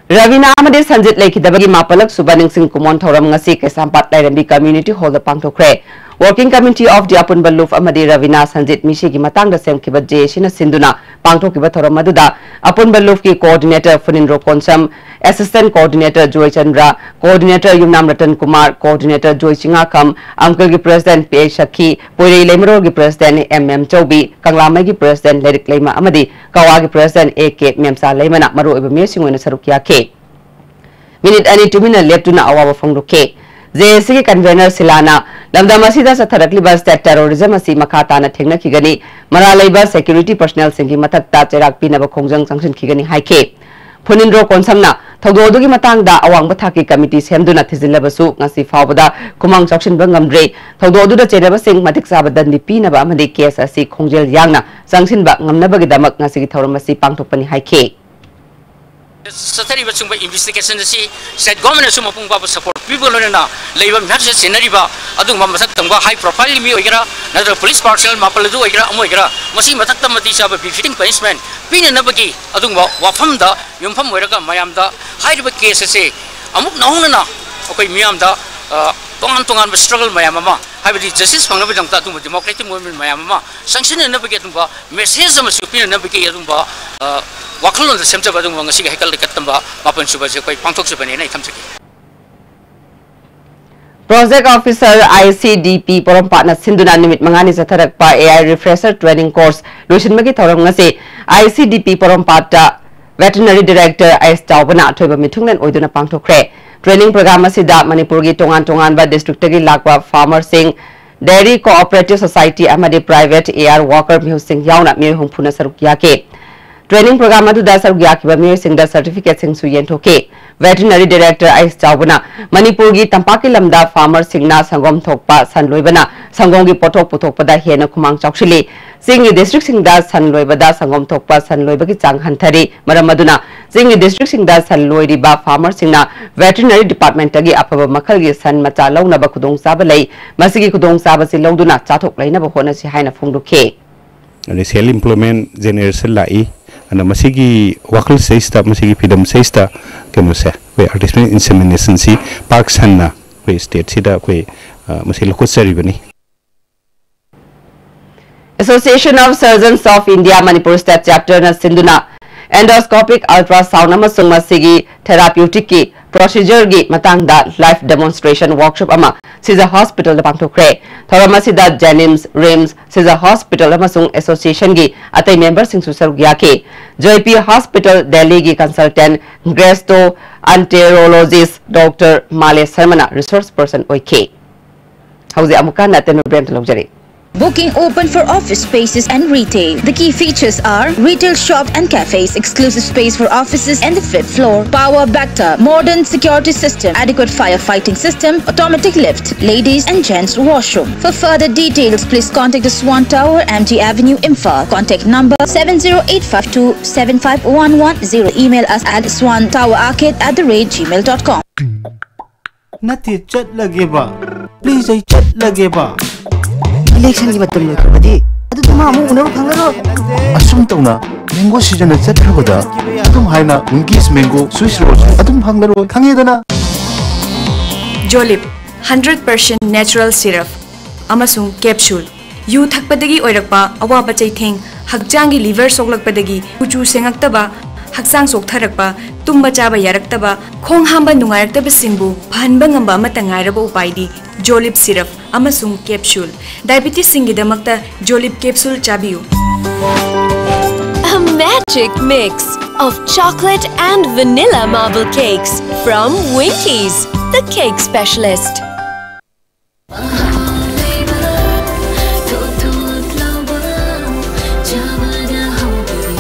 ꯔꯕꯤꯅꯥ ꯑꯃꯗꯤ ꯁꯟꯖꯤꯠ ꯂꯩꯈꯤꯗꯕꯒꯤ ꯃꯥꯄꯜꯂꯛ ꯁꯨꯕ ꯅꯤꯡꯁꯤꯡ ꯀꯨꯃꯣꯟ ꯊꯧꯔꯝ ꯉꯁꯤ ꯀꯩꯁꯥꯝꯄꯥꯠ ꯂꯥꯏꯔꯦꯝꯕꯤ ꯀꯝꯃ꯭ꯌꯨꯅꯤꯇꯤ ꯍꯣꯜꯗ ꯄꯥꯡꯊꯣꯛꯈ꯭ꯔꯦ꯫ ꯋꯥꯔꯀꯤꯡ ꯀꯃꯤꯇꯤ ꯑꯣꯐ ꯗꯤ ꯑꯄꯨꯟꯕ ꯂꯨꯞ ꯑꯃꯗꯤ ꯔꯕꯤꯅꯥ ꯁꯟꯖꯤꯠ ꯃꯤꯁꯤꯒꯤ ꯃꯇꯥꯡꯗ ꯁꯦꯝꯈꯤꯕ ꯖꯦ ꯑꯦ ꯁꯤꯅ ꯁꯤꯟꯗꯨꯅ ꯄꯥꯡꯊꯣꯛꯈꯤꯕ ꯊꯧꯔꯝ ꯑꯗꯨꯗ ꯑꯄꯨꯟꯕ ꯂꯨꯞꯀꯤ coordinator Phunindro Konsam, assistant coordinator Joychandra, coordinator Yumnam Ratan Kumar, coordinator Joy Chingakham, ꯑꯝꯀꯜꯒꯤ president P H Sakhi, Poirei ꯂꯩꯃꯔꯣꯜꯒꯤ ꯄ꯭ꯔꯦꯁꯤꯗꯦꯟꯠ ꯑꯦꯝ ꯑꯦꯝ ꯆꯧꯕꯤ, ꯀꯪꯂꯥꯃꯩꯒꯤ ꯄ꯭ꯔꯦꯁꯤꯗꯦꯟꯠ ꯂꯥꯏꯔꯤꯛ ꯂꯩꯃ ꯑꯃꯗꯤ ꯀꯋꯥꯒꯤ ꯄ꯭ꯔꯦꯁꯤꯗꯦꯟꯠ ꯑꯦ ꯀꯦ ꯃꯦꯝꯆꯥ ꯂꯩꯃꯅ ꯃꯔꯨꯑꯣꯏꯕ ꯃꯤꯑꯣꯏꯁꯤꯡ ꯑꯣꯏꯅ ꯁꯔꯨꯛ ꯌꯥꯈꯤ꯫ ꯃꯤꯅꯤꯠ ꯑꯅꯤ ꯇꯨꯃꯤꯟꯅ ꯂꯦꯞꯇꯨꯅ ꯑꯋꯥꯕ ꯐꯣꯡꯗꯣꯛꯈꯤ꯫ ꯖꯦ ꯑꯦ ꯁꯤꯒꯤ ꯀꯟꯚꯦꯅꯔ ꯁꯤꯂꯥꯅ ꯂꯝꯗꯝ ꯑꯁꯤꯗ ꯆꯠꯊꯔꯛꯂꯤꯕ ꯁ꯭ꯇꯦꯠ ꯇꯦꯔꯣꯔꯤꯖꯝ ꯑꯁꯤ ꯃꯈꯥ ꯇꯥꯅ ꯊꯦꯡꯅꯈꯤꯒꯅꯤ, ꯃꯔꯥꯜ ꯂꯩꯕ ꯁꯦꯀ꯭ꯌꯨꯔꯤꯇꯤ ꯄꯔꯁꯅꯦꯜꯁꯤꯡꯒꯤ ꯃꯊꯛꯇ ꯆꯩꯔꯥꯛ ꯄꯤꯅꯕ ꯈꯣꯡꯖꯪ ꯆꯪꯁꯤꯟꯈꯤꯒꯅꯤ ꯍꯥꯏꯈꯤ꯫ ꯐꯨꯅꯤꯟꯗ꯭ꯔꯣ ꯀꯣꯟꯁꯝꯅ ꯊꯧꯗꯣꯛ ꯑꯗꯨꯒꯤ ꯃꯇꯥꯡꯗ ꯑꯋꯥꯡꯕ ꯊꯥꯛꯀꯤ ꯀꯃꯤꯇꯤ ꯁꯦꯝꯗꯨꯅ ꯊꯤꯖꯤꯜꯂꯕꯁꯨ ꯉꯁꯤ ꯐꯥꯎꯕꯗ ꯈꯨꯃꯥꯡ ꯆꯥꯎꯁꯤꯟꯕ ꯉꯝꯗ꯭ꯔꯤ꯫ ꯊꯧꯗꯣꯛ ꯑꯗꯨꯗ ꯆꯦꯟꯅꯕꯁꯤꯡ ꯃꯇꯤꯛ ꯆꯥꯕ ꯗꯟꯗꯤ ꯄꯤꯅꯕ ꯑꯃꯗꯤ ꯀꯦꯁ ꯑꯁꯤ ꯈꯣꯡꯖꯦꯜ ꯌꯥꯡꯅ ꯆꯪꯁꯤꯟꯕ ꯉꯝꯅꯕꯒꯤꯗꯃꯛ ꯉꯁꯤꯒꯤ ꯊꯧꯔꯝ ꯑꯁꯤ ꯄꯥꯡꯊꯣꯛꯄꯅꯤ ꯍꯥꯏꯈꯤ꯫ ꯆꯠꯊꯔꯤꯕ ꯁꯤꯒꯨꯝꯕ ꯏꯟꯚꯦꯁꯇꯤꯒꯦꯁꯟ ꯑꯁꯤ ꯁ꯭ꯇꯦꯠ ꯒꯣꯔꯃꯦꯟꯅꯁꯨ ꯃꯄꯨꯡ ꯐꯥꯕ ꯁꯄꯣꯔꯠ ꯄꯤꯕꯒ ꯂꯣꯏꯅꯅ ꯂꯩꯕ ꯃꯌꯥꯝꯁꯤꯗ ꯆꯦꯟꯅꯔꯤꯕ ꯑꯗꯨꯒꯨꯝꯕ ꯃꯊꯛ ꯊꯪꯕ ꯍꯥꯏ ꯄ꯭ꯔꯣꯐꯥꯏꯜꯒꯤ ꯃꯤ ꯑꯣꯏꯒꯦꯔꯥ, ꯅꯠꯇ꯭ꯔꯒ ꯄꯨꯂꯤꯁ ꯄꯥꯔꯁꯣꯅꯦꯜ ꯃꯥꯄꯜ ꯑꯗꯨ ꯑꯣꯏꯒꯦꯔꯥ, ꯑꯃ ꯑꯣꯏꯒꯦꯔꯥ, ꯃꯁꯤꯒꯤ ꯃꯊꯛꯇ ꯃꯇꯤꯛ ꯆꯥꯕ ꯕꯤꯐꯤꯇꯤꯡ ꯄꯅꯤꯁꯃꯦꯟ ꯄꯤꯅꯅꯕꯒꯤ ꯑꯗꯨꯒꯨꯝꯕ ꯋꯥꯐꯝꯗ ꯌꯨꯝꯐꯝ ꯑꯣꯏꯔꯒ ꯃꯌꯥꯝꯗ ꯍꯥꯏꯔꯤꯕ ꯀꯦꯁ ꯑꯁꯤ ꯑꯃꯨꯛ ꯅꯧꯍꯧꯅꯅ ꯑꯩꯈꯣꯏ ꯃꯤꯌꯥꯝꯗ, ꯑ, ꯇꯣꯉꯥꯟ ꯇꯣꯉꯥꯟꯕ ꯁ꯭ꯇ꯭ꯔꯒꯜ ꯃꯌꯥꯝ ꯑꯃ, ꯍꯥꯏꯕꯗꯤ ꯖꯁꯇꯤꯁ ꯐꯪꯅꯕꯒꯤꯗꯃꯛꯇ ꯑꯗꯨꯒꯨꯝꯕ ꯗꯦꯃꯣꯀ꯭ꯔꯦꯇꯤꯛ ꯃꯨꯚꯃꯦꯟ ꯃꯌꯥꯝ ꯑꯃ ꯆꯪꯁꯤꯟꯅꯅꯕꯒꯤ ꯑꯗꯨꯒꯨꯝꯕ ꯃꯦꯁꯦꯖ ꯑꯃꯁꯨ ꯄꯤꯅꯅꯕꯒꯤ ꯑꯗꯨꯒꯨꯝꯕ, ꯑ, ꯋꯥꯈꯜꯂꯣꯟꯗ ꯁꯦꯝꯖꯕ ꯑꯗꯨꯒꯨꯝꯕ ꯉꯁꯤꯒꯤ ꯍꯩꯀꯠ ꯂꯩꯀꯠ ꯇꯝꯕ ꯃꯥꯄꯟ ꯁꯨꯕꯁꯦ ꯑꯩꯈꯣꯏ ꯄꯥꯡꯊꯣꯛꯆꯕꯅꯦꯅ ꯑꯩ ꯊꯝꯖꯒꯦ꯫ ꯄ꯭ꯔꯣꯖꯦꯛ ꯑꯣꯐꯤꯁꯔ ꯑꯥꯏ ꯁꯤ ꯗꯤ ꯄꯤ ꯄꯣꯔꯣꯝꯄꯥꯠꯅ ꯁꯤꯟꯗꯨꯅ ꯅꯨꯃꯤꯠ ꯃꯉꯥꯅꯤ ꯆꯠꯊꯔꯛꯄ ꯑꯦ ꯑꯥꯏ ꯔꯤꯐ꯭ꯔꯦꯁꯔ ꯇ꯭ꯔꯦꯅꯤꯡ ꯀꯣꯔꯁ ꯂꯣꯏꯁꯤꯟꯕꯒꯤ ꯊꯧꯔꯝ ꯉꯁꯤ I C D P ꯄꯣꯔꯣꯝꯄꯥꯠꯇ ꯚꯦꯇꯔꯤꯅꯔꯤ director H ꯆꯥꯎꯕꯅ ꯑꯊꯣꯏꯕ ꯃꯤꯊꯨꯡꯂꯦꯟ ꯑꯣꯏꯗꯨꯅ ꯄꯥꯡꯊꯣꯛꯈ꯭ꯔꯦ꯫ ꯇ꯭ꯔꯦꯅꯤꯡ ꯄ꯭ꯔꯣꯒ꯭ꯔꯥꯝ ꯑꯁꯤꯗ ꯃꯅꯤꯄꯨꯔꯒꯤ ꯇꯣꯉꯥꯟ ꯇꯣꯉꯥꯟꯕ ꯗꯤꯁꯇ꯭ꯔꯤꯛꯇꯒꯤ ꯂꯥꯛꯄ ꯐꯥꯔꯃꯔꯁꯤꯡ, ꯗꯦꯌꯔꯤ ꯀꯣꯑꯣꯄꯔꯦꯇꯤꯚ ꯁꯣꯁꯥꯏꯇꯤ ꯑꯃꯗꯤ ꯄ꯭ꯔꯥꯏꯚꯦꯠ ꯑꯦ ꯑꯥꯔ ꯋꯥꯔꯀꯔ ꯃꯤꯍꯨꯠꯁꯤꯡ ꯌꯥꯎꯅ ꯃꯤꯑꯣꯏ ꯍꯨꯝꯐꯨꯅ ꯁꯔꯨꯛ ꯌꯥꯈꯤ꯫ Training program ꯑꯗꯨꯗ ꯁꯔꯨꯛ ꯌꯥꯈꯤꯕ ꯃꯤꯑꯣꯏꯁꯤꯡꯗ certificate ꯁꯤꯡꯁꯨ ꯌꯦꯟꯊꯣꯛꯈꯤ꯫ Veterinary Director ꯑꯩꯁ ꯆꯥꯎꯕꯅ ꯃꯅꯤꯄꯨꯔꯒꯤ ꯇꯝꯄꯥꯛꯀꯤ ꯂꯝꯗ farmer ꯁꯤꯡꯅ ꯁꯪꯒꯣꯝ ꯊꯣꯛꯄ ꯁꯟ ꯂꯣꯏꯕꯅ ꯁꯪꯒꯣꯝꯒꯤ ꯄꯣꯠꯊꯣꯛ ꯄꯨꯊꯣꯛꯄꯗ ꯍꯦꯟꯅ ꯈꯨꯃꯥꯡ ꯆꯥꯎꯁꯤꯜꯂꯤ꯫ ꯆꯤꯡꯒꯤ district ꯁꯤꯡꯗ ꯁꯟ ꯂꯣꯏꯕꯗ ꯁꯪꯒꯣꯝ ꯊꯣꯛꯄ ꯁꯟ ꯂꯣꯏꯕꯒꯤ ꯆꯥꯡ ꯍꯟꯊꯔꯤ꯫ ꯃꯔꯝ ꯑꯗꯨꯅ ꯆꯤꯡꯒꯤ district ꯁꯤꯡꯗ ꯁꯟ ꯂꯣꯏꯔꯤꯕ farmer ꯁꯤꯡꯅ veterinary department ꯇꯒꯤ ꯑꯐꯕ ꯃꯈꯜꯒꯤ ꯁꯟ ꯃꯆꯥ ꯂꯧꯅꯕ ꯈꯨꯗꯣꯡꯆꯥꯕ ꯂꯩ꯫ ꯃꯁꯤꯒꯤ ꯈꯨꯗꯣꯡꯆꯥꯕꯁꯤ ꯂꯧꯗꯨꯅ ꯆꯥꯊꯣꯛ ꯂꯩꯅꯕ ꯍꯣꯠꯅꯁꯤ ꯍꯥꯏꯅ ꯐꯣꯡꯗꯣꯛꯈꯤ꯫ ꯑꯗꯩ self employment generation ꯂꯥꯛꯏ꯫ ꯑꯗꯨꯅ ꯃꯁꯤꯒꯤ ꯋꯥꯈꯜꯁꯤꯗꯩꯁꯤꯗ, ꯃꯁꯤꯒꯤ ꯐꯤꯕꯝꯁꯤꯗꯩꯁꯤꯗ ꯀꯩꯅꯣꯁꯦ, ꯑꯩꯈꯣꯏ artificial insemination ꯁꯤ ꯄꯥꯛ ꯁꯟꯅ ꯑꯩꯈꯣꯏ state ꯁꯤꯗ ꯑꯩꯈꯣꯏ, ꯑ, ꯃꯁꯤ ꯂꯧꯈꯠꯆꯔꯤꯕꯅꯤ꯫ Association of Surgeons of India Manipur State Chapter ꯅ ꯁꯤꯟꯗꯨꯅ endoscopic ultrasound ꯑꯃꯁꯨꯡ ꯃꯁꯤꯒꯤ therapeutic ꯀꯤ procedure ꯒꯤ ꯃꯇꯥꯡꯗ live demonstration workshop ꯑꯃ ꯁꯤꯖ hospital ꯗ ꯄꯥꯡꯊꯣꯛꯈ꯭ꯔꯦ꯫ ꯊꯧꯔꯝ ꯑꯁꯤꯗ JNIMS, RIMS, ꯁꯤꯖ hospital ꯑꯃꯁꯨꯡ association ꯒꯤ ꯑꯇꯩ member ꯁꯤꯡꯁꯨ ꯁꯔꯨꯛ ꯌꯥꯈꯤ꯫ J P Hospital Delhi ꯒꯤ consultant gastroenterologist Doctor ꯃꯥꯂꯦ ꯁꯔꯃꯅ resource person ꯑꯣꯏꯈꯤ꯫ ꯍꯧꯖꯤꯛ ꯑꯃꯨꯛꯀ ꯍꯟꯅ ꯇꯦꯅꯨ ꯕ꯭ꯔꯦꯟꯇ ꯂꯧꯖꯔꯤ꯫ Booking open for office spaces and retail. The key features are retail shop and cafes, exclusive space for offices and the fifth floor, power backup, modern security system, adequate firefighting system, automatic lift, ladies and gents washroom. For further details, please contact the Swan Tower, M G Avenue, Imphal. Contact number seven zero eight five two seven five one one zero. Email us at swan tower arcade at the rate gmail dot com. ꯅꯠꯇꯦ, ꯆꯠꯂꯒꯦꯕ꯫ Please, ꯑꯩ ꯆꯠꯂꯒꯦꯕ꯫ Electionꯒꯤ ꯃꯇꯝ ꯂꯣꯏꯈ꯭ꯔꯕꯗꯤ ꯑꯗꯨꯗꯤ ꯃꯥ ꯑꯃꯨꯛ ꯎꯅꯕ ꯐꯪꯉꯔꯣꯏ꯫ ꯑꯁꯨꯝ ꯇꯧꯅ mango seasonꯅ ꯆꯠꯈ꯭ꯔꯕꯗ ꯑꯗꯨꯝ ꯍꯥꯏꯅ Winkies Mango Swiss Rollꯁꯨ ꯑꯗꯨꯝ ꯐꯪꯂꯔꯣꯏ, ꯈꯪꯉꯦꯗꯅ? Jolib, hundred percent natural syrup ꯑꯃꯁꯨꯡ capsule꯫ ꯌꯨ ꯊꯛꯄꯗꯒꯤ ꯑꯣꯏꯔꯛꯄ ꯑꯋꯥꯕ ꯆꯩꯊꯦꯡ, ꯍꯛꯆꯥꯡꯒꯤ liver ꯁꯣꯛꯂꯛꯄꯗꯒꯤ ꯀꯨꯆꯨ ꯁꯦꯡꯉꯛꯇꯕ, ꯍꯛꯆꯥꯡ ꯆꯣꯛꯊꯔꯛꯄ, ꯇꯨꯝꯕ ꯆꯥꯕ ꯌꯥꯔꯛꯇꯕ, ꯈꯣꯡ ꯍꯥꯝꯕ ꯅꯨꯡꯉꯥꯏꯔꯛꯇꯕꯁꯤꯡꯕꯨ ꯐꯍꯟꯕ ꯉꯝꯕ ꯑꯃꯠꯇ ꯉꯥꯏꯔꯕ ꯎꯄꯥꯏꯗꯤ Jolib syrup ꯑꯃꯁꯨꯡ capsule꯫ Diabetesꯁꯤꯡꯒꯤꯗꯃꯛꯇ Jolib capsule ꯆꯥꯕꯤꯌꯨ꯫ A magic mix of chocolate and vanilla marble cakes from Winkies, the cake specialist. ꯃꯍꯥꯎ ꯂꯩꯕ, ꯊꯣꯠ ꯊꯣꯠ ꯂꯥꯎꯕ, ꯆꯥꯕꯗ ꯍꯥꯎꯕꯗꯤ꯫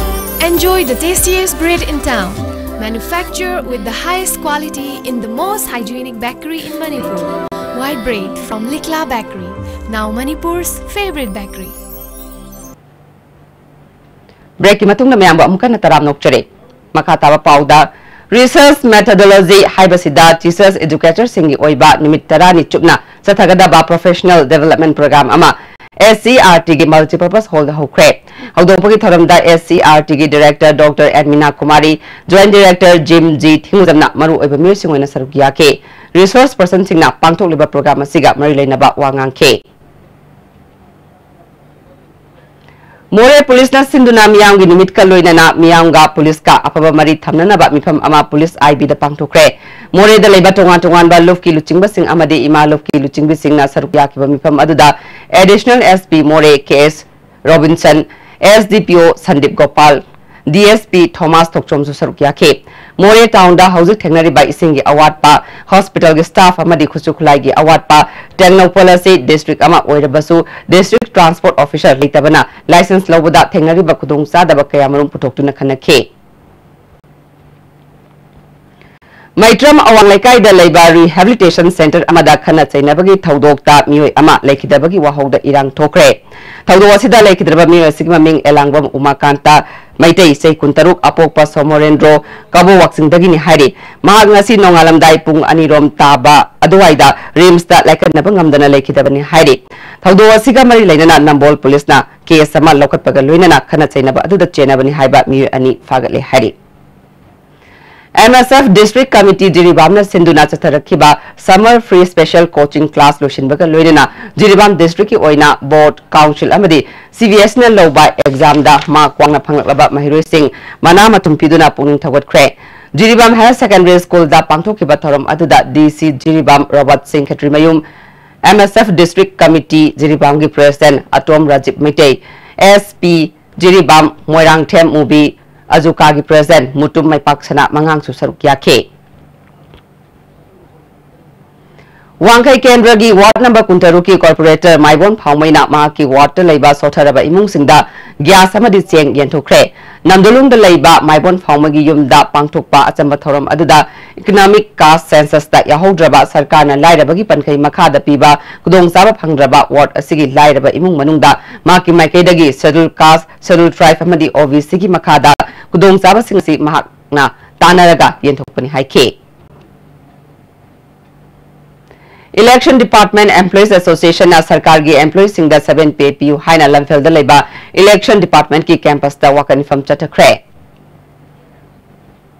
Enjoy the tastiest bread in town. Manufactured with the highest quality in the most hygienic bakery in Manipur. White bread from Likla Bakery. Now Manipur's favorite bakery. Breakꯀꯤ ꯃꯇꯨꯡꯗ ꯃꯌꯥꯝꯕꯨ ꯑꯃꯨꯛ ꯍꯟꯅ ꯇꯔꯥꯝꯅ ꯑꯣꯛꯆꯔꯤ꯫ ꯃꯈꯥ ꯇꯥꯕ ꯄꯥꯎꯗ, research methodology ꯍꯥꯏꯕꯁꯤꯗ teachers educatorꯁꯤꯡꯒꯤ ꯑꯣꯏꯕ ꯅꯨꯃꯤꯠ ꯇꯔꯥꯅꯤ ꯆꯨꯞꯅ ꯆꯠꯊꯒꯗꯕ professional development program ꯑꯃ SCERTꯒꯤ multipurpose hallꯗ ꯍꯧꯈ꯭ꯔꯦ꯫ ꯍꯧꯗꯣꯛꯄꯒꯤ ꯊꯧꯔꯝꯗ SCERTꯒꯤ director Doctor N Meena Kumari, joint director Jim G ꯊꯤꯡꯉꯨꯖꯝꯅ ꯃꯔꯨꯑꯣꯏꯕ ꯃꯤꯑꯣꯏꯁꯤꯡ ꯑꯣꯏꯅ ꯁꯔꯨꯛ ꯌꯥꯈꯤ꯫ Resource personꯁꯤꯡꯅ ꯄꯥꯡꯊꯣꯛꯂꯤꯕ program ꯑꯁꯤꯒ ꯃꯔꯤ ꯂꯩꯅꯕ ꯋꯥ ꯉꯥꯡꯈꯤ꯫ ꯃꯣꯔꯦ ꯄꯨꯂꯤꯁꯅ ꯁꯤꯟꯗꯨꯅ ꯃꯤꯌꯥꯝꯒꯤ ꯅꯨꯃꯤꯠꯀ ꯂꯣꯏꯅꯅ ꯃꯤꯌꯥꯝꯒ ꯄꯨꯂꯤꯁꯀ ꯑꯐꯕ ꯃꯔꯤ ꯊꯝꯅꯅꯕ ꯃꯤꯐꯝ ꯑꯃ ꯄꯨꯂꯤꯁ IBꯗ ꯄꯥꯡꯊꯣꯛꯈ꯭ꯔꯦ꯫ ꯃꯣꯔꯦꯗ ꯂꯩꯕ ꯇꯣꯉꯥꯟ ꯇꯣꯉꯥꯟꯕ ꯂꯨꯞꯀꯤ ꯂꯨꯆꯤꯡꯕꯁꯤꯡ ꯑꯃꯗꯤ ꯏꯃꯥ ꯂꯨꯞꯀꯤ ꯂꯨꯆꯤꯡꯕꯤꯁꯤꯡꯅ ꯁꯔꯨꯛ ꯌꯥꯈꯤꯕ ꯃꯤꯐꯝ ꯑꯗꯨꯗ Additional SP ꯃꯣꯔꯦ K S Robinson, SDPO Sandip Gopal, DSP Thomas ꯊꯣꯛꯆꯣꯝꯁꯨ ꯁꯔꯨꯛ ꯌꯥꯈꯤ꯫ ꯃꯣꯔꯦ ꯇꯥꯎꯟꯗ ꯍꯧꯖꯤꯛ ꯊꯦꯡꯅꯔꯤꯕ ꯏꯁꯤꯡꯒꯤ ꯑꯋꯥꯠꯄ, ꯍꯣꯁꯄꯤꯇꯥꯜꯒꯤ ꯁ꯭ꯇꯥꯐ ꯑꯃꯗꯤ ꯈꯨꯠꯁꯨ ꯈꯨꯠꯂꯥꯏꯒꯤ ꯑꯋꯥꯠꯄ, ꯇꯦꯡꯅꯧꯄꯜ ꯑꯁꯤ ꯗꯤꯁꯇ꯭ꯔꯤꯛ ꯑꯃ ꯑꯣꯏꯔꯕꯁꯨ ꯗꯤꯁꯇ꯭ꯔꯤꯛ ꯇ꯭ꯔꯥꯟꯁꯄꯣꯔꯠ ꯑꯣꯐꯤꯁꯥꯔ ꯂꯩꯇꯕꯅ ꯂꯥꯏꯁꯦꯟꯁ ꯂꯧꯕꯗ ꯊꯦꯡꯅꯔꯤꯕ ꯈꯨꯗꯣꯡꯆꯥꯗꯕ ꯀꯌꯥꯃꯔꯨꯝ ꯄꯨꯊꯣꯛꯇꯨꯅ ꯈꯟꯅꯈꯤ꯫ ꯃꯩꯇ꯭ꯔꯝ ꯑꯋꯥꯡ ꯂꯩꯀꯥꯏꯗ ꯂꯩꯕ rehabilitation centre ꯑꯃꯗ ꯈꯠꯅ ꯆꯩꯅꯕꯒꯤ ꯊꯧꯗꯣꯛꯇ ꯃꯤꯑꯣꯏ ꯑꯃ ꯂꯩꯈꯤꯗꯕꯒꯤ ꯋꯥꯍꯧꯗ ꯏꯔꯥꯡ ꯊꯣꯛꯈ꯭ꯔꯦ꯫ ꯊꯧꯗꯣꯛ ꯑꯁꯤꯗ ꯂꯩꯈꯤꯗ꯭ꯔꯕ ꯃꯤꯑꯣꯏ ꯑꯁꯤꯒꯤ ꯃꯃꯤꯡ ꯑꯦꯂꯥꯡꯕꯝ ꯎꯃꯥꯀꯥꯟꯇ ꯃꯩꯇꯩ, ꯆꯍꯤ ꯀꯨꯟꯇꯔꯨꯛ, ꯑꯄꯣꯛꯄ ꯁꯣꯃꯣꯔꯦꯟꯗ꯭ꯔꯣ, ꯀꯕꯣ ꯋꯥꯛꯆꯤꯡꯗꯒꯤꯅꯤ ꯍꯥꯏꯔꯤ꯫ ꯃꯍꯥꯛ ꯉꯁꯤ ꯅꯣꯡꯉꯥꯜꯂꯝꯗꯥꯏ ꯄꯨꯡ ꯑꯅꯤꯔꯣꯝ ꯇꯥꯕ ꯑꯗꯨꯋꯥꯏꯗ ꯔꯤꯝꯁꯇ ꯂꯥꯏꯀꯠꯅꯕ ꯉꯝꯗꯅ ꯂꯩꯈꯤꯗꯕꯅꯤ ꯍꯥꯏꯔꯤ꯫ ꯊꯧꯗꯣꯛ ꯑꯁꯤꯒ ꯃꯔꯤ ꯂꯩꯅꯅ ꯅꯝꯕꯣꯜ ꯄꯨꯂꯤꯁꯅ ꯀꯦꯁ ꯑꯃ ꯂꯧꯈꯠꯄꯒ ꯂꯣꯏꯅꯅ ꯈꯠꯅ ꯆꯩꯅꯕ ꯑꯗꯨꯗ ꯆꯦꯟꯅꯕꯅꯤ ꯍꯥꯏꯕ ꯃꯤꯑꯣꯏ ꯑꯅꯤ ꯐꯥꯒꯠꯂꯦ ꯍꯥꯏꯔꯤ꯫ MSF District Committee ꯖꯤꯔꯤꯕꯥꯝꯅ ꯁꯤꯟꯗꯨꯅ ꯆꯠꯊꯔꯛꯈꯤꯕ Summer Free Special Coaching Class ꯂꯣꯏꯁꯤꯟꯕꯒ ꯂꯣꯏꯅꯅ ꯖꯤꯔꯤꯕꯥꯝ ꯗꯤꯁꯇ꯭ꯔꯤꯛꯀꯤ ꯑꯣꯏꯅ ꯕꯣꯔꯗ, ꯀꯥꯎꯟꯁꯤꯜ ꯑꯃꯗꯤ CBSEꯅ ꯂꯧꯕ ꯑꯦꯛꯖꯥꯝꯗ ꯃꯥꯔꯛ ꯋꯥꯡꯅ ꯐꯪꯂꯛꯂꯕ ꯃꯍꯩꯔꯣꯏꯁꯤꯡ ꯃꯅꯥ ꯃꯊꯨꯝ ꯄꯤꯗꯨꯅ ꯄꯨꯛꯅꯤꯡ ꯊꯧꯒꯠꯈ꯭ꯔꯦ꯫ ꯖꯤꯔꯤꯕꯥꯝ Higher Secondary Schoolꯗ ꯄꯥꯡꯊꯣꯛꯈꯤꯕ ꯊꯧꯔꯝ ꯑꯗꯨꯗ DC ꯖꯤꯔꯤꯕꯥꯝ ꯔꯣꯕꯥꯔꯠ ꯁꯤꯡ ꯈꯦꯇ꯭ꯔꯤꯃꯌꯨꯝ, MSF District Committee ꯖꯤꯔꯤꯕꯥꯝꯒꯤ President ꯑꯇꯣꯝ Rajiv Meitei, SP Jiribam Moirangthem ꯃꯨꯕꯤ, ꯑꯖꯨꯀꯥꯒꯤ President ꯃꯨꯇꯨꯝ ꯃꯩꯄꯥꯛꯁꯅꯥ ꯃꯉꯥꯡꯁꯨ ꯁꯔꯨꯛ ꯌꯥꯈꯤ꯫ ꯋꯥꯡꯈꯩ ꯀꯦꯟꯗ꯭ꯔꯒꯤ ward number ꯀꯨꯟꯇꯔꯨꯛꯀꯤ corporator ꯃꯥꯏꯕꯣꯟ ꯐꯥꯎꯃꯩꯅ ꯃꯍꯥꯛꯀꯤ wardꯇ ꯂꯩꯕ ꯁꯣꯠꯊꯔꯕ ꯏꯃꯨꯡꯁꯤꯡꯗ gas ꯑꯃꯗꯤ ꯆꯦꯡ ꯌꯦꯟꯊꯣꯛꯈ꯭ꯔꯦ꯫ ꯅꯝꯗꯣꯂꯨꯡꯗ ꯂꯩꯕ ꯃꯥꯏꯕꯣꯟ ꯐꯥꯎꯃꯒꯤ ꯌꯨꯝꯗ ꯄꯥꯡꯊꯣꯛꯄ ꯑꯆꯝꯕ ꯊꯧꯔꯝ ꯑꯗꯨꯗ Economic Caste Censusꯇ ꯌꯥꯎꯍꯧꯗ꯭ꯔꯕ ꯁꯔꯀꯥꯔꯅ ꯂꯥꯏꯔꯕꯒꯤ ꯄꯟꯈꯩ ꯃꯈꯥꯗ ꯄꯤꯕ ꯈꯨꯗꯣꯡꯆꯥꯕ ꯐꯪꯗ꯭ꯔꯕ ward ꯑꯁꯤꯒꯤ ꯂꯥꯏꯔꯕ ꯏꯃꯨꯡ ꯃꯅꯨꯡꯗ ꯃꯍꯥꯛꯀꯤ ꯃꯥꯏꯀꯩꯗꯒꯤ Scheduled Caste, Scheduled Tribe ꯑꯃꯗꯤ OBCꯒꯤ ꯃꯈꯥꯗ ꯈꯨꯗꯣꯡꯆꯥꯕꯁꯤꯡ ꯑꯁꯤ ꯃꯍꯥꯛꯅ ꯇꯥꯟꯅꯔꯒ ꯌꯦꯟꯊꯣꯛꯄꯅꯤ ꯍꯥꯏꯈꯤ꯫ Election Department Employees Associationꯅ ꯁꯔꯀꯥꯔꯒꯤ employeeꯁꯤꯡꯗ seven pay ꯄꯤꯌꯨ ꯍꯥꯏꯅ ꯂꯝꯐꯦꯜꯗ ꯂꯩꯕ Election Departmentꯀꯤ campusꯇ ꯋꯥꯀꯠ ꯃꯤꯐꯝ ꯆꯠꯊꯈ꯭ꯔꯦ꯫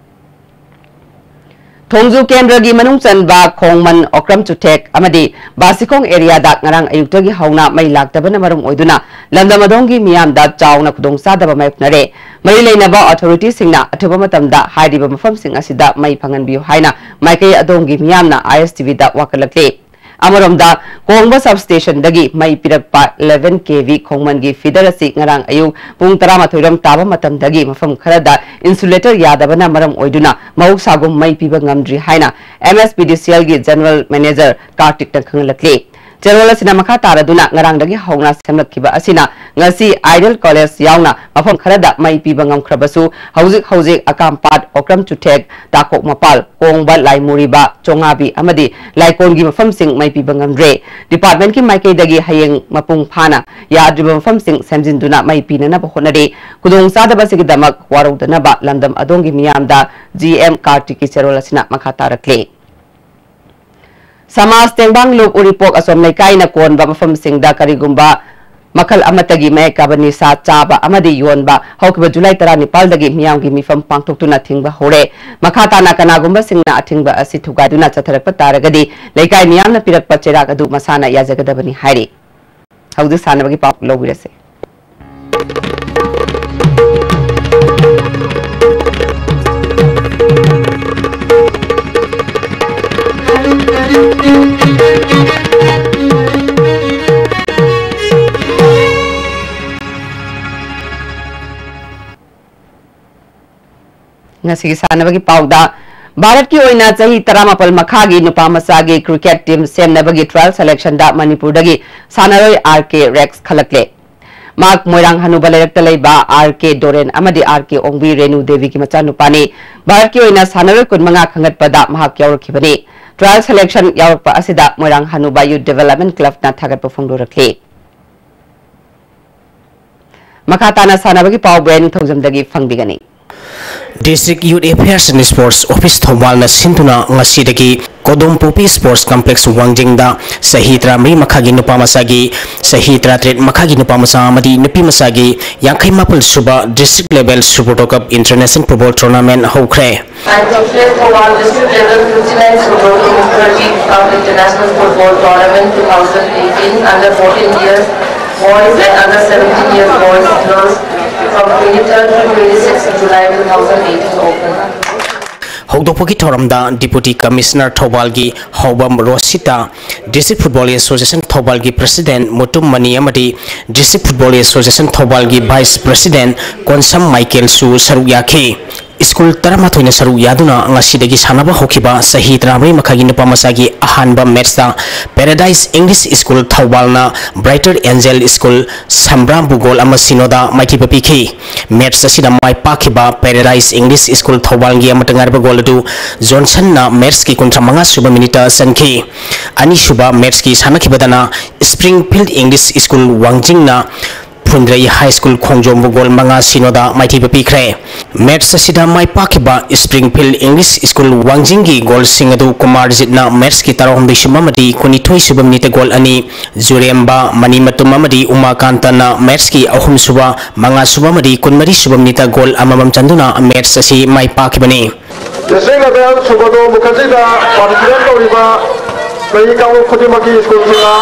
ꯊꯣꯡꯖꯨ ꯀꯦꯟꯗ꯭ꯔꯒꯤ ꯃꯅꯨꯡ ꯆꯟꯕ ꯈꯣꯡꯃꯟ, ꯑꯣꯀ꯭ꯔꯝ ꯆꯨꯊꯦꯛ ꯑꯃꯗꯤ ꯕꯥꯁꯤꯈꯣꯡ areaꯗ ꯉꯔꯥꯡ ꯑꯌꯨꯛꯇꯒꯤ ꯍꯧꯅ ꯃꯩ ꯂꯥꯛꯇꯕꯅ ꯃꯔꯝ ꯑꯣꯏꯗꯨꯅ ꯂꯝꯗꯝ ꯑꯗꯣꯝꯒꯤ ꯃꯤꯌꯥꯝꯗ ꯆꯥꯎꯅ ꯈꯨꯗꯣꯡꯆꯥꯗꯕ ꯃꯥꯌꯣꯛꯅꯔꯦ꯫ ꯃꯔꯤ ꯂꯩꯅꯕ authorityꯁꯤꯡꯅ ꯑꯊꯨꯕ ꯃꯇꯝꯗ ꯍꯥꯏꯔꯤꯕ ꯃꯐꯝꯁꯤꯡ ꯑꯁꯤꯗ ꯃꯩ ꯐꯪꯍꯟꯕꯤꯌꯨ ꯍꯥꯏꯅ ꯃꯥꯏꯀꯩ ꯑꯗꯣꯝꯒꯤ ꯃꯤꯌꯥꯝꯅ ISTVꯗ ꯋꯥꯀꯠꯂꯛꯂꯤ꯫ ꯑꯃꯔꯣꯝꯗ, ꯀꯣꯡꯕ substationꯗꯒꯤ ꯃꯩ ꯄꯤꯔꯛꯄ eleven KV ꯈꯣꯡꯃꯟꯒꯤ feeder ꯑꯁꯤ ꯉꯔꯥꯡ ꯑꯌꯨꯛ ꯄꯨꯡ ꯇꯔꯥꯃꯥꯊꯣꯏ ꯔꯣꯝ ꯇꯥꯕ ꯃꯇꯝꯗꯒꯤ ꯃꯐꯝ ꯈꯔꯗ insulator ꯌꯥꯗꯕꯅ ꯃꯔꯝ ꯑꯣꯏꯗꯨꯅ ꯃꯍꯧꯁꯥꯒꯨꯝ ꯃꯩ ꯄꯤꯕ ꯉꯝꯗ꯭ꯔꯤ ꯍꯥꯏꯅ MSPDCLꯒꯤ General Manager ꯀꯥꯔꯇꯤꯛꯅ ꯈꯪꯍꯜꯂꯛꯂꯤ꯫ General ꯑꯁꯤꯅ ꯃꯈꯥ ꯇꯥꯔꯗꯨꯅ ꯉꯔꯥꯡꯗꯒꯤ ꯍꯧꯅ ꯁꯦꯝꯂꯛꯈꯤꯕ ꯑꯁꯤꯅ ꯉꯁꯤ Ideal College ꯌꯥꯎꯅ ꯃꯐꯝ ꯈꯔꯗ ꯃꯩ ꯄꯤꯕ ꯉꯝꯈ꯭ꯔꯕꯁꯨ ꯍꯧꯖꯤꯛ ꯍꯧꯖꯤꯛ ꯑꯀꯥꯝꯄꯥꯠ, ꯑꯣꯀ꯭ꯔꯝ ꯆꯨꯊꯦꯛ, ꯇꯥꯀꯣꯛ ꯃꯄꯥꯜ, ꯀꯣꯡꯕ, ꯂꯥꯏꯃꯨꯔꯤꯕ, ꯆꯣꯉꯥꯕꯤ ꯑꯃꯗꯤ ꯂꯥꯏꯀꯣꯟꯒꯤ ꯃꯐꯝꯁꯤꯡ ꯃꯩ ꯄꯤꯕ ꯉꯝꯗ꯭ꯔꯦ꯫ Departmentꯀꯤ ꯃꯥꯏꯀꯩꯗꯒꯤ ꯍꯌꯦꯡ ꯃꯄꯨꯡ ꯐꯥꯅ ꯌꯥꯗ꯭ꯔꯤꯕ ꯃꯐꯝꯁꯤꯡ ꯁꯦꯝꯖꯤꯟꯗꯨꯅ ꯃꯩ ꯄꯤꯅꯅꯕ ꯍꯣꯠꯅꯔꯤ꯫ ꯈꯨꯗꯣꯡꯆꯥꯗꯕꯁꯤꯒꯤꯗꯃꯛ ꯋꯥꯔꯧꯗꯅꯕ ꯂꯝꯗꯝ ꯑꯗꯣꯝꯒꯤ ꯃꯤꯌꯥꯝꯗ GM ꯀꯥꯔꯇꯤꯛꯀꯤ ꯆꯦꯔꯣꯜ ꯑꯁꯤꯅ ꯃꯈꯥ ꯇꯥꯔꯛꯂꯤ꯫ ꯁꯃꯥꯖ ꯇꯦꯡꯕꯥꯡ ꯂꯨꯞ ꯎꯔꯤꯄꯣꯛ ꯑꯁꯣꯝ ꯂꯩꯀꯥꯏꯅ ꯀꯣꯟꯕ ꯃꯐꯝꯁꯤꯡꯗ ꯀꯔꯤꯒꯨꯝꯕ ꯃꯈꯜ ꯑꯃꯠꯇꯒꯤ ꯃꯌꯦꯛ ꯀꯥꯕ ꯅꯤꯁꯥ ꯆꯥꯕ ꯑꯃꯗꯤ ꯌꯣꯟꯕ ꯍꯧꯈꯤꯕ ꯖꯨꯂꯥꯏ ꯇꯔꯥꯅꯤꯄꯥꯜꯗꯒꯤ ꯃꯤꯌꯥꯝꯒꯤ ꯃꯤꯐꯝ ꯄꯥꯡꯊꯣꯛꯇꯨꯅ ꯊꯤꯡꯕ ꯍꯧꯔꯦ꯫ ꯃꯈꯥ ꯇꯥꯅ ꯀꯅꯥꯒꯨꯝꯕꯁꯤꯡꯅ ꯑꯊꯤꯡꯕ ꯑꯁꯤ ꯊꯨꯒꯥꯏꯗꯨꯅ ꯆꯠꯊꯔꯛꯄ ꯇꯥꯔꯒꯗꯤ ꯂꯩꯀꯥꯏ ꯃꯤꯌꯥꯝꯅ ꯄꯤꯔꯛꯄ ꯆꯩꯔꯥꯛ ꯑꯗꯨ ꯃꯁꯥꯅ ꯌꯥꯖꯒꯗꯕꯅꯤ ꯍꯥꯏꯔꯤ꯫ ꯍꯧꯖꯤꯛ ꯁꯥꯟꯅꯕꯒꯤ ꯄꯥꯎ ꯂꯧꯕꯤꯔꯁꯤ꯫ ꯉꯁꯤꯒꯤ ꯁꯥꯟꯅꯕꯒꯤ ꯄꯥꯎꯗ, ꯚꯥꯔꯠꯀꯤ ꯑꯣꯏꯅ ꯆꯍꯤ ꯇꯔꯥꯃꯥꯄꯜ ꯃꯈꯥꯒꯤ ꯅꯨꯄꯥ ꯃꯆꯥꯒꯤ cricket team ꯁꯦꯝꯅꯕꯒꯤ trial selectionꯗ ꯃꯅꯤꯄꯨꯔꯗꯒꯤ ꯁꯥꯟꯅꯔꯣꯏ R K Rex ꯈꯜꯂꯛꯂꯦ꯫ ꯃꯍꯥꯛ ꯃꯣꯏꯔꯥꯡ ꯍꯅꯨꯕ ꯂꯩꯔꯛꯇ ꯂꯩꯕ ꯑꯥꯔ ꯀꯦ ꯗꯣꯔꯦꯟ ꯑꯃꯗꯤ ꯑꯥꯔ ꯀꯦ ꯑꯣꯡꯕꯤ ꯔꯦꯅꯨ ꯗꯦꯕꯤꯒꯤ ꯃꯆꯥꯅꯨꯄꯥꯅꯤ꯫ ꯚꯥꯔꯠꯀꯤ ꯑꯣꯏꯅ ꯁꯥꯟꯅꯔꯣꯏ ꯀꯨꯟꯃꯉꯥ ꯈꯟꯒꯠꯄꯗ ꯃꯍꯥꯛ ꯌꯥꯎꯔꯛꯈꯤꯕꯅꯤ꯫ Trial selection ꯌꯥꯎꯔꯛꯄ ꯑꯁꯤꯗ ꯃꯣꯏꯔꯥꯡ ꯍꯅꯨꯕ Youth Development Clubꯅ ꯊꯥꯒꯠꯄ ꯐꯣꯡꯗꯣꯔꯛꯂꯤ꯫ ꯃꯈꯥ ꯇꯥꯅ ꯁꯥꯟꯅꯕꯒꯤ ꯄꯥꯎ ꯕ꯭ꯔꯦꯟ ꯅꯤꯡꯊꯧꯖꯝꯗꯒꯤ ꯐꯪꯕꯤꯒꯅꯤ꯫ District Youth Affairs and Sports Office ꯊꯧꯕꯥꯜꯅ ꯁꯤꯟꯗꯨꯅ ꯉꯁꯤꯗꯒꯤ ꯀꯣꯗꯣꯝꯄꯣꯛꯄꯤ Sports Complex ꯋꯥꯡꯖꯤꯡꯗ ꯆꯍꯤ ꯇꯔꯥꯃꯔꯤ ꯃꯈꯥꯒꯤ ꯅꯨꯄꯥ ꯃꯆꯥꯒꯤ, ꯆꯍꯤ ꯇꯔꯥꯇꯔꯦꯠ ꯃꯈꯥꯒꯤ ꯅꯨꯄꯥ ꯃꯆꯥ ꯑꯃꯗꯤ ꯅꯨꯄꯤ ꯃꯆꯥꯒꯤ ꯌꯥꯡꯈꯩ ꯃꯥꯄꯜ ꯁꯨꯕ District Level Superdo Cup International Football Tournament ꯍꯧꯈ꯭ꯔꯦ꯫ I declare Thawal District Level fifty-nine Superdo Cup International Football Tournament two thousand eighteen under fourteen years boys and under seventeen years boys girls from twenty-third to twenty-sixth July two thousand eighteen open. ꯍꯧꯗꯣꯛꯄꯒꯤ ꯊꯧꯔꯝꯗ Deputy Commissioner ꯊꯧꯕꯥꯜꯒꯤ ꯍꯥꯎꯕꯝ ꯔꯣꯁꯤꯇꯥ, District Football Association ꯊꯧꯕꯥꯜꯒꯤ President ꯃꯨꯇꯨꯝ ꯃꯅꯤ ꯑꯃꯗꯤ District Football Association ꯊꯧꯕꯥꯜꯒꯤ Vice President Konsam ꯃꯥꯏꯀꯦꯜꯁꯨ ꯁꯔꯨꯛ ꯌꯥꯈꯤ꯫ ꯁ꯭ꯀꯨꯜ ꯇꯔꯥꯃꯥꯊꯣꯏꯅ ꯁꯔꯨꯛ ꯌꯥꯗꯨꯅ ꯉꯁꯤꯗꯒꯤ ꯁꯥꯟꯅꯕ ꯍꯧꯈꯤꯕ ꯆꯍꯤ ꯇꯔꯥꯃꯔꯤ ꯃꯈꯥꯒꯤ ꯅꯨꯄꯥ ꯃꯆꯥꯒꯤ ꯑꯍꯥꯟꯕ matchꯇ Paradise English School ꯊꯧꯕꯥꯜꯅ Brighter Angel School ꯁꯝꯕ꯭ꯔꯥꯝꯕꯨ goal ꯑꯃ ꯁꯤꯅꯣꯗ ꯃꯥꯏꯊꯤꯕ ꯄꯤꯈꯤ꯫ Match ꯑꯁꯤꯗ ꯃꯥꯏ ꯄꯥꯛꯈꯤꯕ Paradise English School ꯊꯧꯕꯥꯜꯒꯤ ꯑꯃꯠꯇ ꯉꯥꯏꯔꯕ goal ꯑꯗꯨ ꯖꯣꯟꯁꯟꯅ matchꯀꯤ ꯀꯨꯟꯊ꯭ꯔꯥ ꯃꯉꯥ ꯁꯨꯕ minuteꯇ ꯆꯟꯈꯤ꯫ ꯑꯅꯤꯁꯨꯕ matchꯀꯤ ꯁꯥꯟꯅꯈꯤꯕꯗꯅ Springfield English School ꯋꯥꯡꯖꯤꯡꯅ ꯐꯨꯟꯗ꯭ꯔꯩ High School ꯈꯣꯡꯖꯣꯝꯕꯨ goal ꯃꯉꯥ ꯁꯤꯅꯣꯗ ꯃꯥꯏꯊꯤꯕ ꯄꯤꯈ꯭ꯔꯦ꯫ Match ꯑꯁꯤꯗ ꯃꯥꯏ ꯄꯥꯛꯈꯤꯕ Springfield English School ꯋꯥꯡꯖꯤꯡꯒꯤ goalꯁꯤꯡ ꯑꯗꯨ ꯀꯨꯃꯥꯔꯖꯤꯠꯅ matchꯀꯤ ꯇꯔꯥꯍꯨꯝꯗꯣꯏ ꯁꯨꯕ ꯑꯃꯗꯤ ꯀꯨꯟꯅꯤꯊꯣꯏ ꯁꯨꯕ minuteꯇ goal ꯑꯅꯤ, ꯖꯨꯔꯦꯝꯕ, ꯃꯅꯤꯃꯇꯨꯝ ꯑꯃꯗꯤ ꯎꯃꯥꯀꯥꯟꯇꯅ matchꯀꯤ ꯑꯍꯨꯝ ꯁꯨꯕ, ꯃꯉꯥ ꯁꯨꯕ ꯑꯃꯗꯤ ꯀꯨꯟꯃꯔꯤ ꯁꯨꯕ minuteꯇ goal ꯑꯃꯃꯝ ꯆꯟꯗꯨꯅ match ꯑꯁꯤ ꯃꯥꯏ ꯄꯥꯛꯈꯤꯕꯅꯤ꯫ District Level Superdo ꯃꯨꯈꯔꯖꯤꯗ participate ꯇꯧꯔꯤꯕ ꯆꯍꯤ ꯀꯥꯡꯂꯨꯞ ꯈꯨꯗꯤꯡꯃꯛꯀꯤ ꯁ꯭ꯀꯨꯜꯁꯤꯡꯅ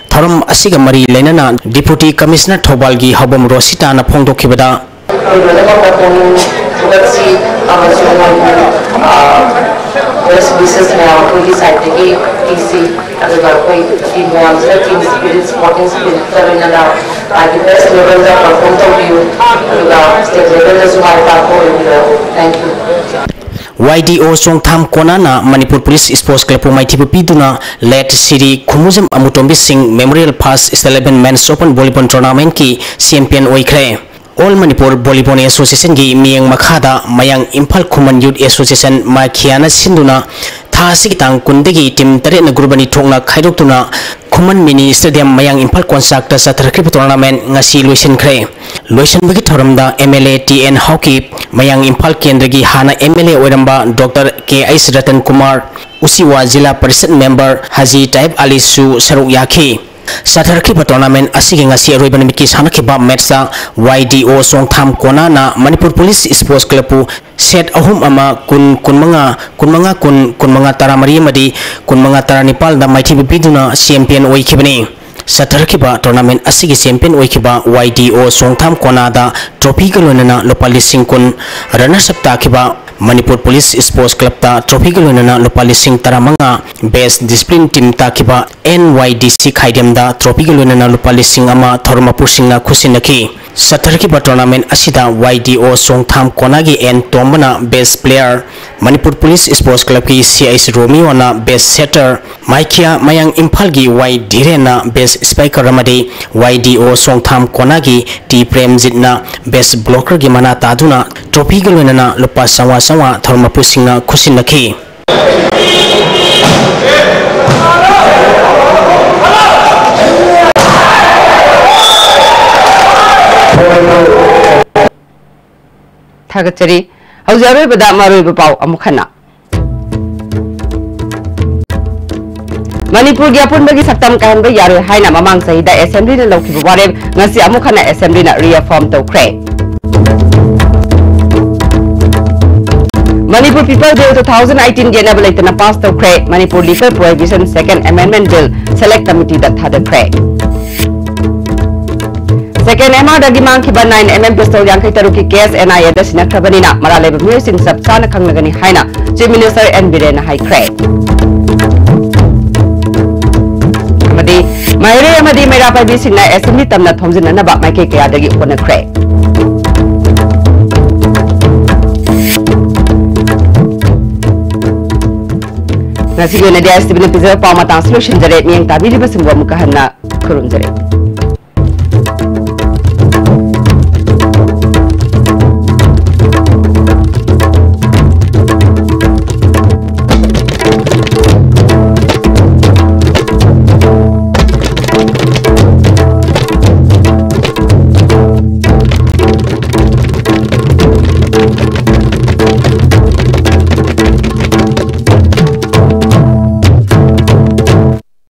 ꯊꯧꯔꯝ ꯑꯁꯤꯒ ꯃꯔꯤ ꯂꯩꯅꯅ Deputy Commissioner ꯊꯧꯕꯥꯜꯒꯤ ꯍꯥꯎꯕꯝ ꯔꯣꯁꯤꯇꯥꯅ ꯐꯣꯡꯗꯣꯛꯈꯤꯕꯗ, ꯑꯩꯈꯣꯏ ꯂꯣꯏꯅꯃꯛꯇ ꯄꯨꯛꯅꯤꯡ ꯊꯧꯒꯠꯁꯤ ꯑꯃꯁꯨꯡ ꯃꯣꯏꯕꯨ, ꯑ, best wishes ꯃꯌꯥꯝ ꯑꯩꯈꯣꯏꯒꯤ sideꯇꯒꯤ ꯄꯤꯁꯤ꯫ ꯑꯗꯨꯒ ꯑꯩꯈꯣꯏ team ꯃꯌꯥꯝꯁꯤꯅ team spirit, sporting spiritꯀ ꯂꯣꯏꯅꯅ ꯃꯥꯒꯤ best levelꯗ perform ꯇꯧꯕꯤꯌꯨ꯫ ꯑꯗꯨꯒ state levelꯗꯁꯨ ꯃꯥꯏ ꯄꯥꯛꯄ ꯑꯣꯏꯕꯤꯔꯣ꯫ Thank you꯫ Y D O Chongtham ꯀꯣꯅꯥꯅ ꯃꯅꯤꯄꯨꯔ ꯄꯨꯂꯤꯁ ꯁ꯭ꯄꯣꯔꯠꯁ ꯀ꯭ꯂꯕꯄꯨ ꯃꯥꯏꯊꯤꯕ ꯄꯤꯗꯨꯅ ꯂꯦꯠ ꯁꯤꯔꯤ ꯈꯨꯃꯨꯖꯝ ꯑꯃꯨꯇꯣꯝꯕꯤ ꯁꯤꯡ ꯃꯦꯃꯣꯔꯤꯌꯦꯜ ꯐꯥꯔꯁ ꯏꯂꯦꯚꯦꯟ ꯃꯦꯟꯁ ꯑꯣꯄꯟ ꯚꯣꯂꯤꯕꯣꯜ ꯇꯣꯔꯅꯥꯃꯦꯟꯠꯀꯤ ꯆꯦꯝꯄꯤꯌꯟ ꯑꯣꯏꯈ꯭ꯔꯦ꯫ ꯑꯣꯜ ꯃꯅꯤꯄꯨꯔ ꯚꯣꯂꯤꯕꯣꯜ ꯑꯦꯁꯣꯁꯤꯌꯦꯁꯟꯒꯤ ꯃꯤꯠꯌꯦꯡ ꯃꯈꯥꯗ ꯃꯌꯥꯡ ꯏꯝꯐꯥꯜ ꯈꯨꯃꯟ ꯌꯨꯠ ꯑꯦꯁꯣꯁꯤꯌꯦꯁꯟ ꯃꯥꯏꯈꯤꯌꯥꯅ ꯁꯤꯟꯗꯨꯅ ꯊꯥ ꯑꯁꯤꯒꯤ ꯇꯥꯡ ꯀꯨꯟꯗꯒꯤ ꯇꯤꯝ ꯇꯔꯦꯠꯅ ꯒ꯭ꯔꯨꯞ ꯑꯅꯤ ꯊꯣꯛꯅ ꯈꯥꯏꯗꯣꯛꯇꯨꯅ ꯈꯨꯃꯟ ꯃꯤꯅꯤ ꯁ꯭ꯇꯦꯗꯤꯌꯝ ꯃꯌꯥꯡ ꯏꯝꯐꯥꯜ ꯀꯣꯟꯁꯥꯛꯇ ꯆꯠꯊꯔꯛꯈꯤꯕ ꯇꯣꯔꯅꯥꯃꯦꯟꯠ ꯉꯁꯤ ꯂꯣꯏꯁꯤꯟꯈ꯭ꯔꯦ꯫ ꯂꯣꯏꯁꯤꯟꯕꯒꯤ ꯊꯧꯔꯝꯗ M L A T N Haokip, ꯃꯌꯥꯡ ꯏꯝꯐꯥꯜ ꯀꯦꯟꯗ꯭ꯔꯒꯤ ꯍꯥꯟꯅ ꯑꯦꯝ ꯑꯦꯜ ꯑꯦ ꯑꯣꯏꯔꯝꯕ doctor K H Ratan Kumar, Uchiwa Zila Parishad member Haji Taiba ꯑꯂꯤꯁꯨ ꯁꯔꯨꯛ ꯌꯥꯈꯤ꯫ ꯆꯠꯊꯔꯛꯈꯤꯕ ꯇꯣꯔꯅꯥꯃꯦꯟꯠ ꯑꯁꯤꯒꯤ ꯉꯁꯤ ꯑꯔꯣꯏꯕ ꯅꯨꯃꯤꯠꯀꯤ ꯁꯥꯟꯅꯈꯤꯕ ꯃꯦꯠꯁꯇ ꯋꯥꯏ ꯗꯤ ꯑꯣ ꯆꯣꯡꯊꯥꯝ ꯀꯣꯅꯥꯅ ꯃꯅꯤꯄꯨꯔ ꯄꯨꯂꯤꯁ ꯁ꯭ꯄꯣꯔꯠꯁ ꯀ꯭ꯂꯕꯄꯨ ꯁꯦꯠ ꯑꯍꯨꯝ ꯑꯃ, ꯀꯨꯟ ꯀꯨꯟꯃꯉꯥ, ꯀꯨꯟꯃꯉꯥ ꯀꯨꯟ, ꯀꯨꯟꯃꯉꯥ ꯇꯔꯥꯃꯔꯤ ꯑꯃꯗꯤ ꯀꯨꯟꯃꯉꯥ ꯇꯔꯥꯅꯤꯄꯥꯜꯗ ꯃꯥꯏꯊꯤꯕ ꯄꯤꯗꯨꯅ ꯆꯦꯝꯄꯤꯌꯟ ꯑꯣꯏꯈꯤꯕꯅꯤ꯫ ꯆꯠꯊꯔꯛꯈꯤꯕ ꯇꯣꯔꯅꯥꯃꯦꯟꯠ ꯑꯁꯤꯒꯤ ꯆꯦꯝꯄꯤꯌꯟ ꯑꯣꯏꯈꯤꯕ ꯋꯥꯏ ꯗꯤ ꯑꯣ ꯆꯣꯡꯊꯥꯝ ꯀꯣꯅꯥꯗ ꯇ꯭ꯔꯣꯐꯤꯒ ꯂꯣꯏꯅꯅ ꯂꯨꯄꯥ ꯂꯤꯁꯤꯡ ꯀꯨꯟ, ꯔꯟꯅꯔꯁ ꯑꯞ ꯇꯥꯈꯤꯕ ꯃꯅꯤꯄꯨꯔ ꯄꯨꯂꯤꯁ ꯁ꯭ꯄꯣꯔꯠꯁ ꯀ꯭ꯂꯕꯇ ꯇ꯭ꯔꯣꯐꯤꯒ ꯂꯣꯏꯅꯅ ꯂꯨꯄꯥ ꯂꯤꯁꯤꯡ ꯇꯔꯥꯃꯉꯥ, ꯕꯦꯁ ꯗꯤꯁꯤꯄ꯭ꯂꯤꯟ ꯇꯤꯝ ꯇꯥꯈꯤꯕ ꯑꯦꯟ ꯋꯥꯏ ꯗꯤ ꯁꯤ ꯈꯥꯏꯗꯦꯝꯗ ꯇ꯭ꯔꯣꯐꯤꯒ ꯂꯣꯏꯅꯅ ꯂꯨꯄꯥ ꯂꯤꯁꯤꯡ ꯑꯃ ꯊꯧꯔꯝ ꯃꯄꯨꯁꯤꯡꯅ ꯈꯨꯠꯁꯤꯟꯅꯈꯤ꯫ ꯆꯠꯊꯔꯛꯈꯤꯕ ꯇꯣꯔꯅꯥꯃꯦꯟꯠ ꯑꯁꯤꯗ ꯋꯥꯏ ꯗꯤ ꯑꯣ ꯆꯣꯡꯊꯥꯝ ꯀꯣꯅꯥꯒꯤ ꯑꯦꯟ ꯇꯣꯝꯕꯅ best player, Manipur police sports ꯀ꯭ꯂꯕꯀꯤ ꯁꯤ ꯑꯩꯆ ꯔꯣꯃꯤꯌꯣꯅ ꯕꯦꯁ ꯁꯦꯇꯔ, ꯃꯥꯏꯈꯤꯌꯥ ꯃꯌꯥꯡ ꯏꯝꯐꯥꯜꯒꯤ ꯋꯥꯏ ꯙꯤꯔꯦꯟꯅ ꯕꯦꯁ ꯁ꯭ꯄꯥꯏꯀꯔ ꯑꯃꯗꯤ ꯋꯥꯏ ꯗꯤ ꯑꯣ ꯆꯣꯡꯊꯥꯝ ꯀꯣꯅꯥꯒꯤ ꯇꯤ ꯄ꯭ꯔꯦꯝꯖꯤꯠꯅ ꯕꯦꯁ ꯕ꯭ꯂꯣꯀꯔꯒꯤ ꯃꯅꯥ ꯇꯥꯗꯨꯅ ꯇ꯭ꯔꯣꯐꯤꯒ ꯂꯣꯏꯅꯅ ꯂꯨꯄꯥ ꯆꯥꯝꯃꯉꯥ ꯆꯥꯝꯃꯉꯥ ꯊꯧꯔꯝ ꯃꯄꯨꯁꯤꯡꯅ ꯈꯨꯠꯁꯤꯟꯅꯈꯤ꯫ ꯊꯥꯒꯠꯆꯔꯤ꯫ ꯍꯧꯖꯤꯛ ꯑꯔꯣꯏꯕꯗ ꯃꯔꯨꯑꯣꯏꯕ ꯄꯥꯎ ꯑꯃꯨꯛ ꯍꯟꯅ꯫ ꯃꯅꯤꯄꯨꯔꯒꯤ ꯑꯄꯨꯟꯕꯒꯤ ꯁꯛꯇꯝ ꯀꯥꯏꯍꯟꯕ ꯌꯥꯔꯣꯏ ꯍꯥꯏꯅ ꯃꯃꯥꯡ ꯆꯍꯤꯗ ꯑꯦꯁꯦꯝꯕ꯭ꯂꯤꯅ ꯂꯧꯈꯤꯕ ꯋꯥꯔꯦꯞ ꯉꯁꯤ ꯑꯃꯨꯛ ꯍꯟꯅ ꯑꯦꯁꯦꯝꯕ꯭ꯂꯤꯅ ꯔꯤꯑꯦꯐꯥꯔꯝ ꯇꯧꯈ꯭ꯔꯦ꯫ Manipur people bill two thousand eighteen ꯌꯦꯠꯅꯕ ꯂꯩꯇꯅ ꯄꯥꯁ ꯇꯧꯈ꯭ꯔꯦ꯫ ꯃꯅꯤꯄꯨꯔ ꯂꯤꯀꯔ ꯄ꯭ꯔꯣꯍꯤꯕꯤꯁꯟ ꯁꯦꯀꯦꯟ ꯑꯦꯃꯦꯟꯗꯃꯦꯟꯠ ꯕꯤꯜ ꯁꯦꯂꯦꯛ ꯀꯃꯤꯇꯤꯗ ꯊꯥꯗꯈ꯭ꯔꯦ꯫ ꯁꯦꯀꯦꯟ ꯑꯦꯝ ꯑꯥꯔꯗꯒꯤ ꯃꯥꯡꯈꯤꯕ nine M M pistol ꯌꯥꯡꯈꯩ ꯇꯔꯨꯛꯀꯤ ꯀꯦꯁ N I A ꯗ ꯁꯤꯟꯅꯈ꯭ꯔꯕꯅꯤꯅ ꯃꯔꯥꯜ ꯂꯩꯕ ꯃꯤꯑꯣꯏꯁꯤꯡ ꯆꯞ ꯆꯥꯅ ꯈꯪꯂꯒꯅꯤ ꯍꯥꯏꯅ Chief Minister N Biren ꯅ ꯍꯥꯏꯈ꯭ꯔꯦ꯫ ꯑꯃꯗꯤ ꯃꯍꯩꯔꯣꯏ ꯑꯃꯗꯤ ꯃꯩꯔꯥ ꯄꯥꯏꯕꯤꯁꯤꯡꯅ ꯑꯦꯁꯦꯝꯕ꯭ꯂꯤ ꯇꯝꯅ ꯊꯣꯝꯖꯤꯟꯅꯅꯕ ꯃꯥꯏꯀꯩ ꯀꯌꯥꯗꯒꯤ ꯍꯣꯠꯅꯈ꯭ꯔꯦ꯫ ꯉꯁꯤꯒꯤ ꯑꯣꯏꯅꯗꯤ ꯑꯥꯏ ꯑꯦꯁ ꯇꯤ ꯚꯤꯅ ꯄꯤꯖꯕ ꯄꯥꯎ ꯃꯇꯥꯡꯁꯤ ꯂꯣꯏꯁꯤꯟꯖꯔꯦ꯫ ꯃꯤꯠꯌꯦꯡ ꯇꯥꯕꯤꯔꯤꯕꯁꯤꯡꯕꯨ ꯑꯃꯨꯛꯀ ꯍꯟꯅ ꯈꯨꯔꯨꯝꯖꯔꯤ꯫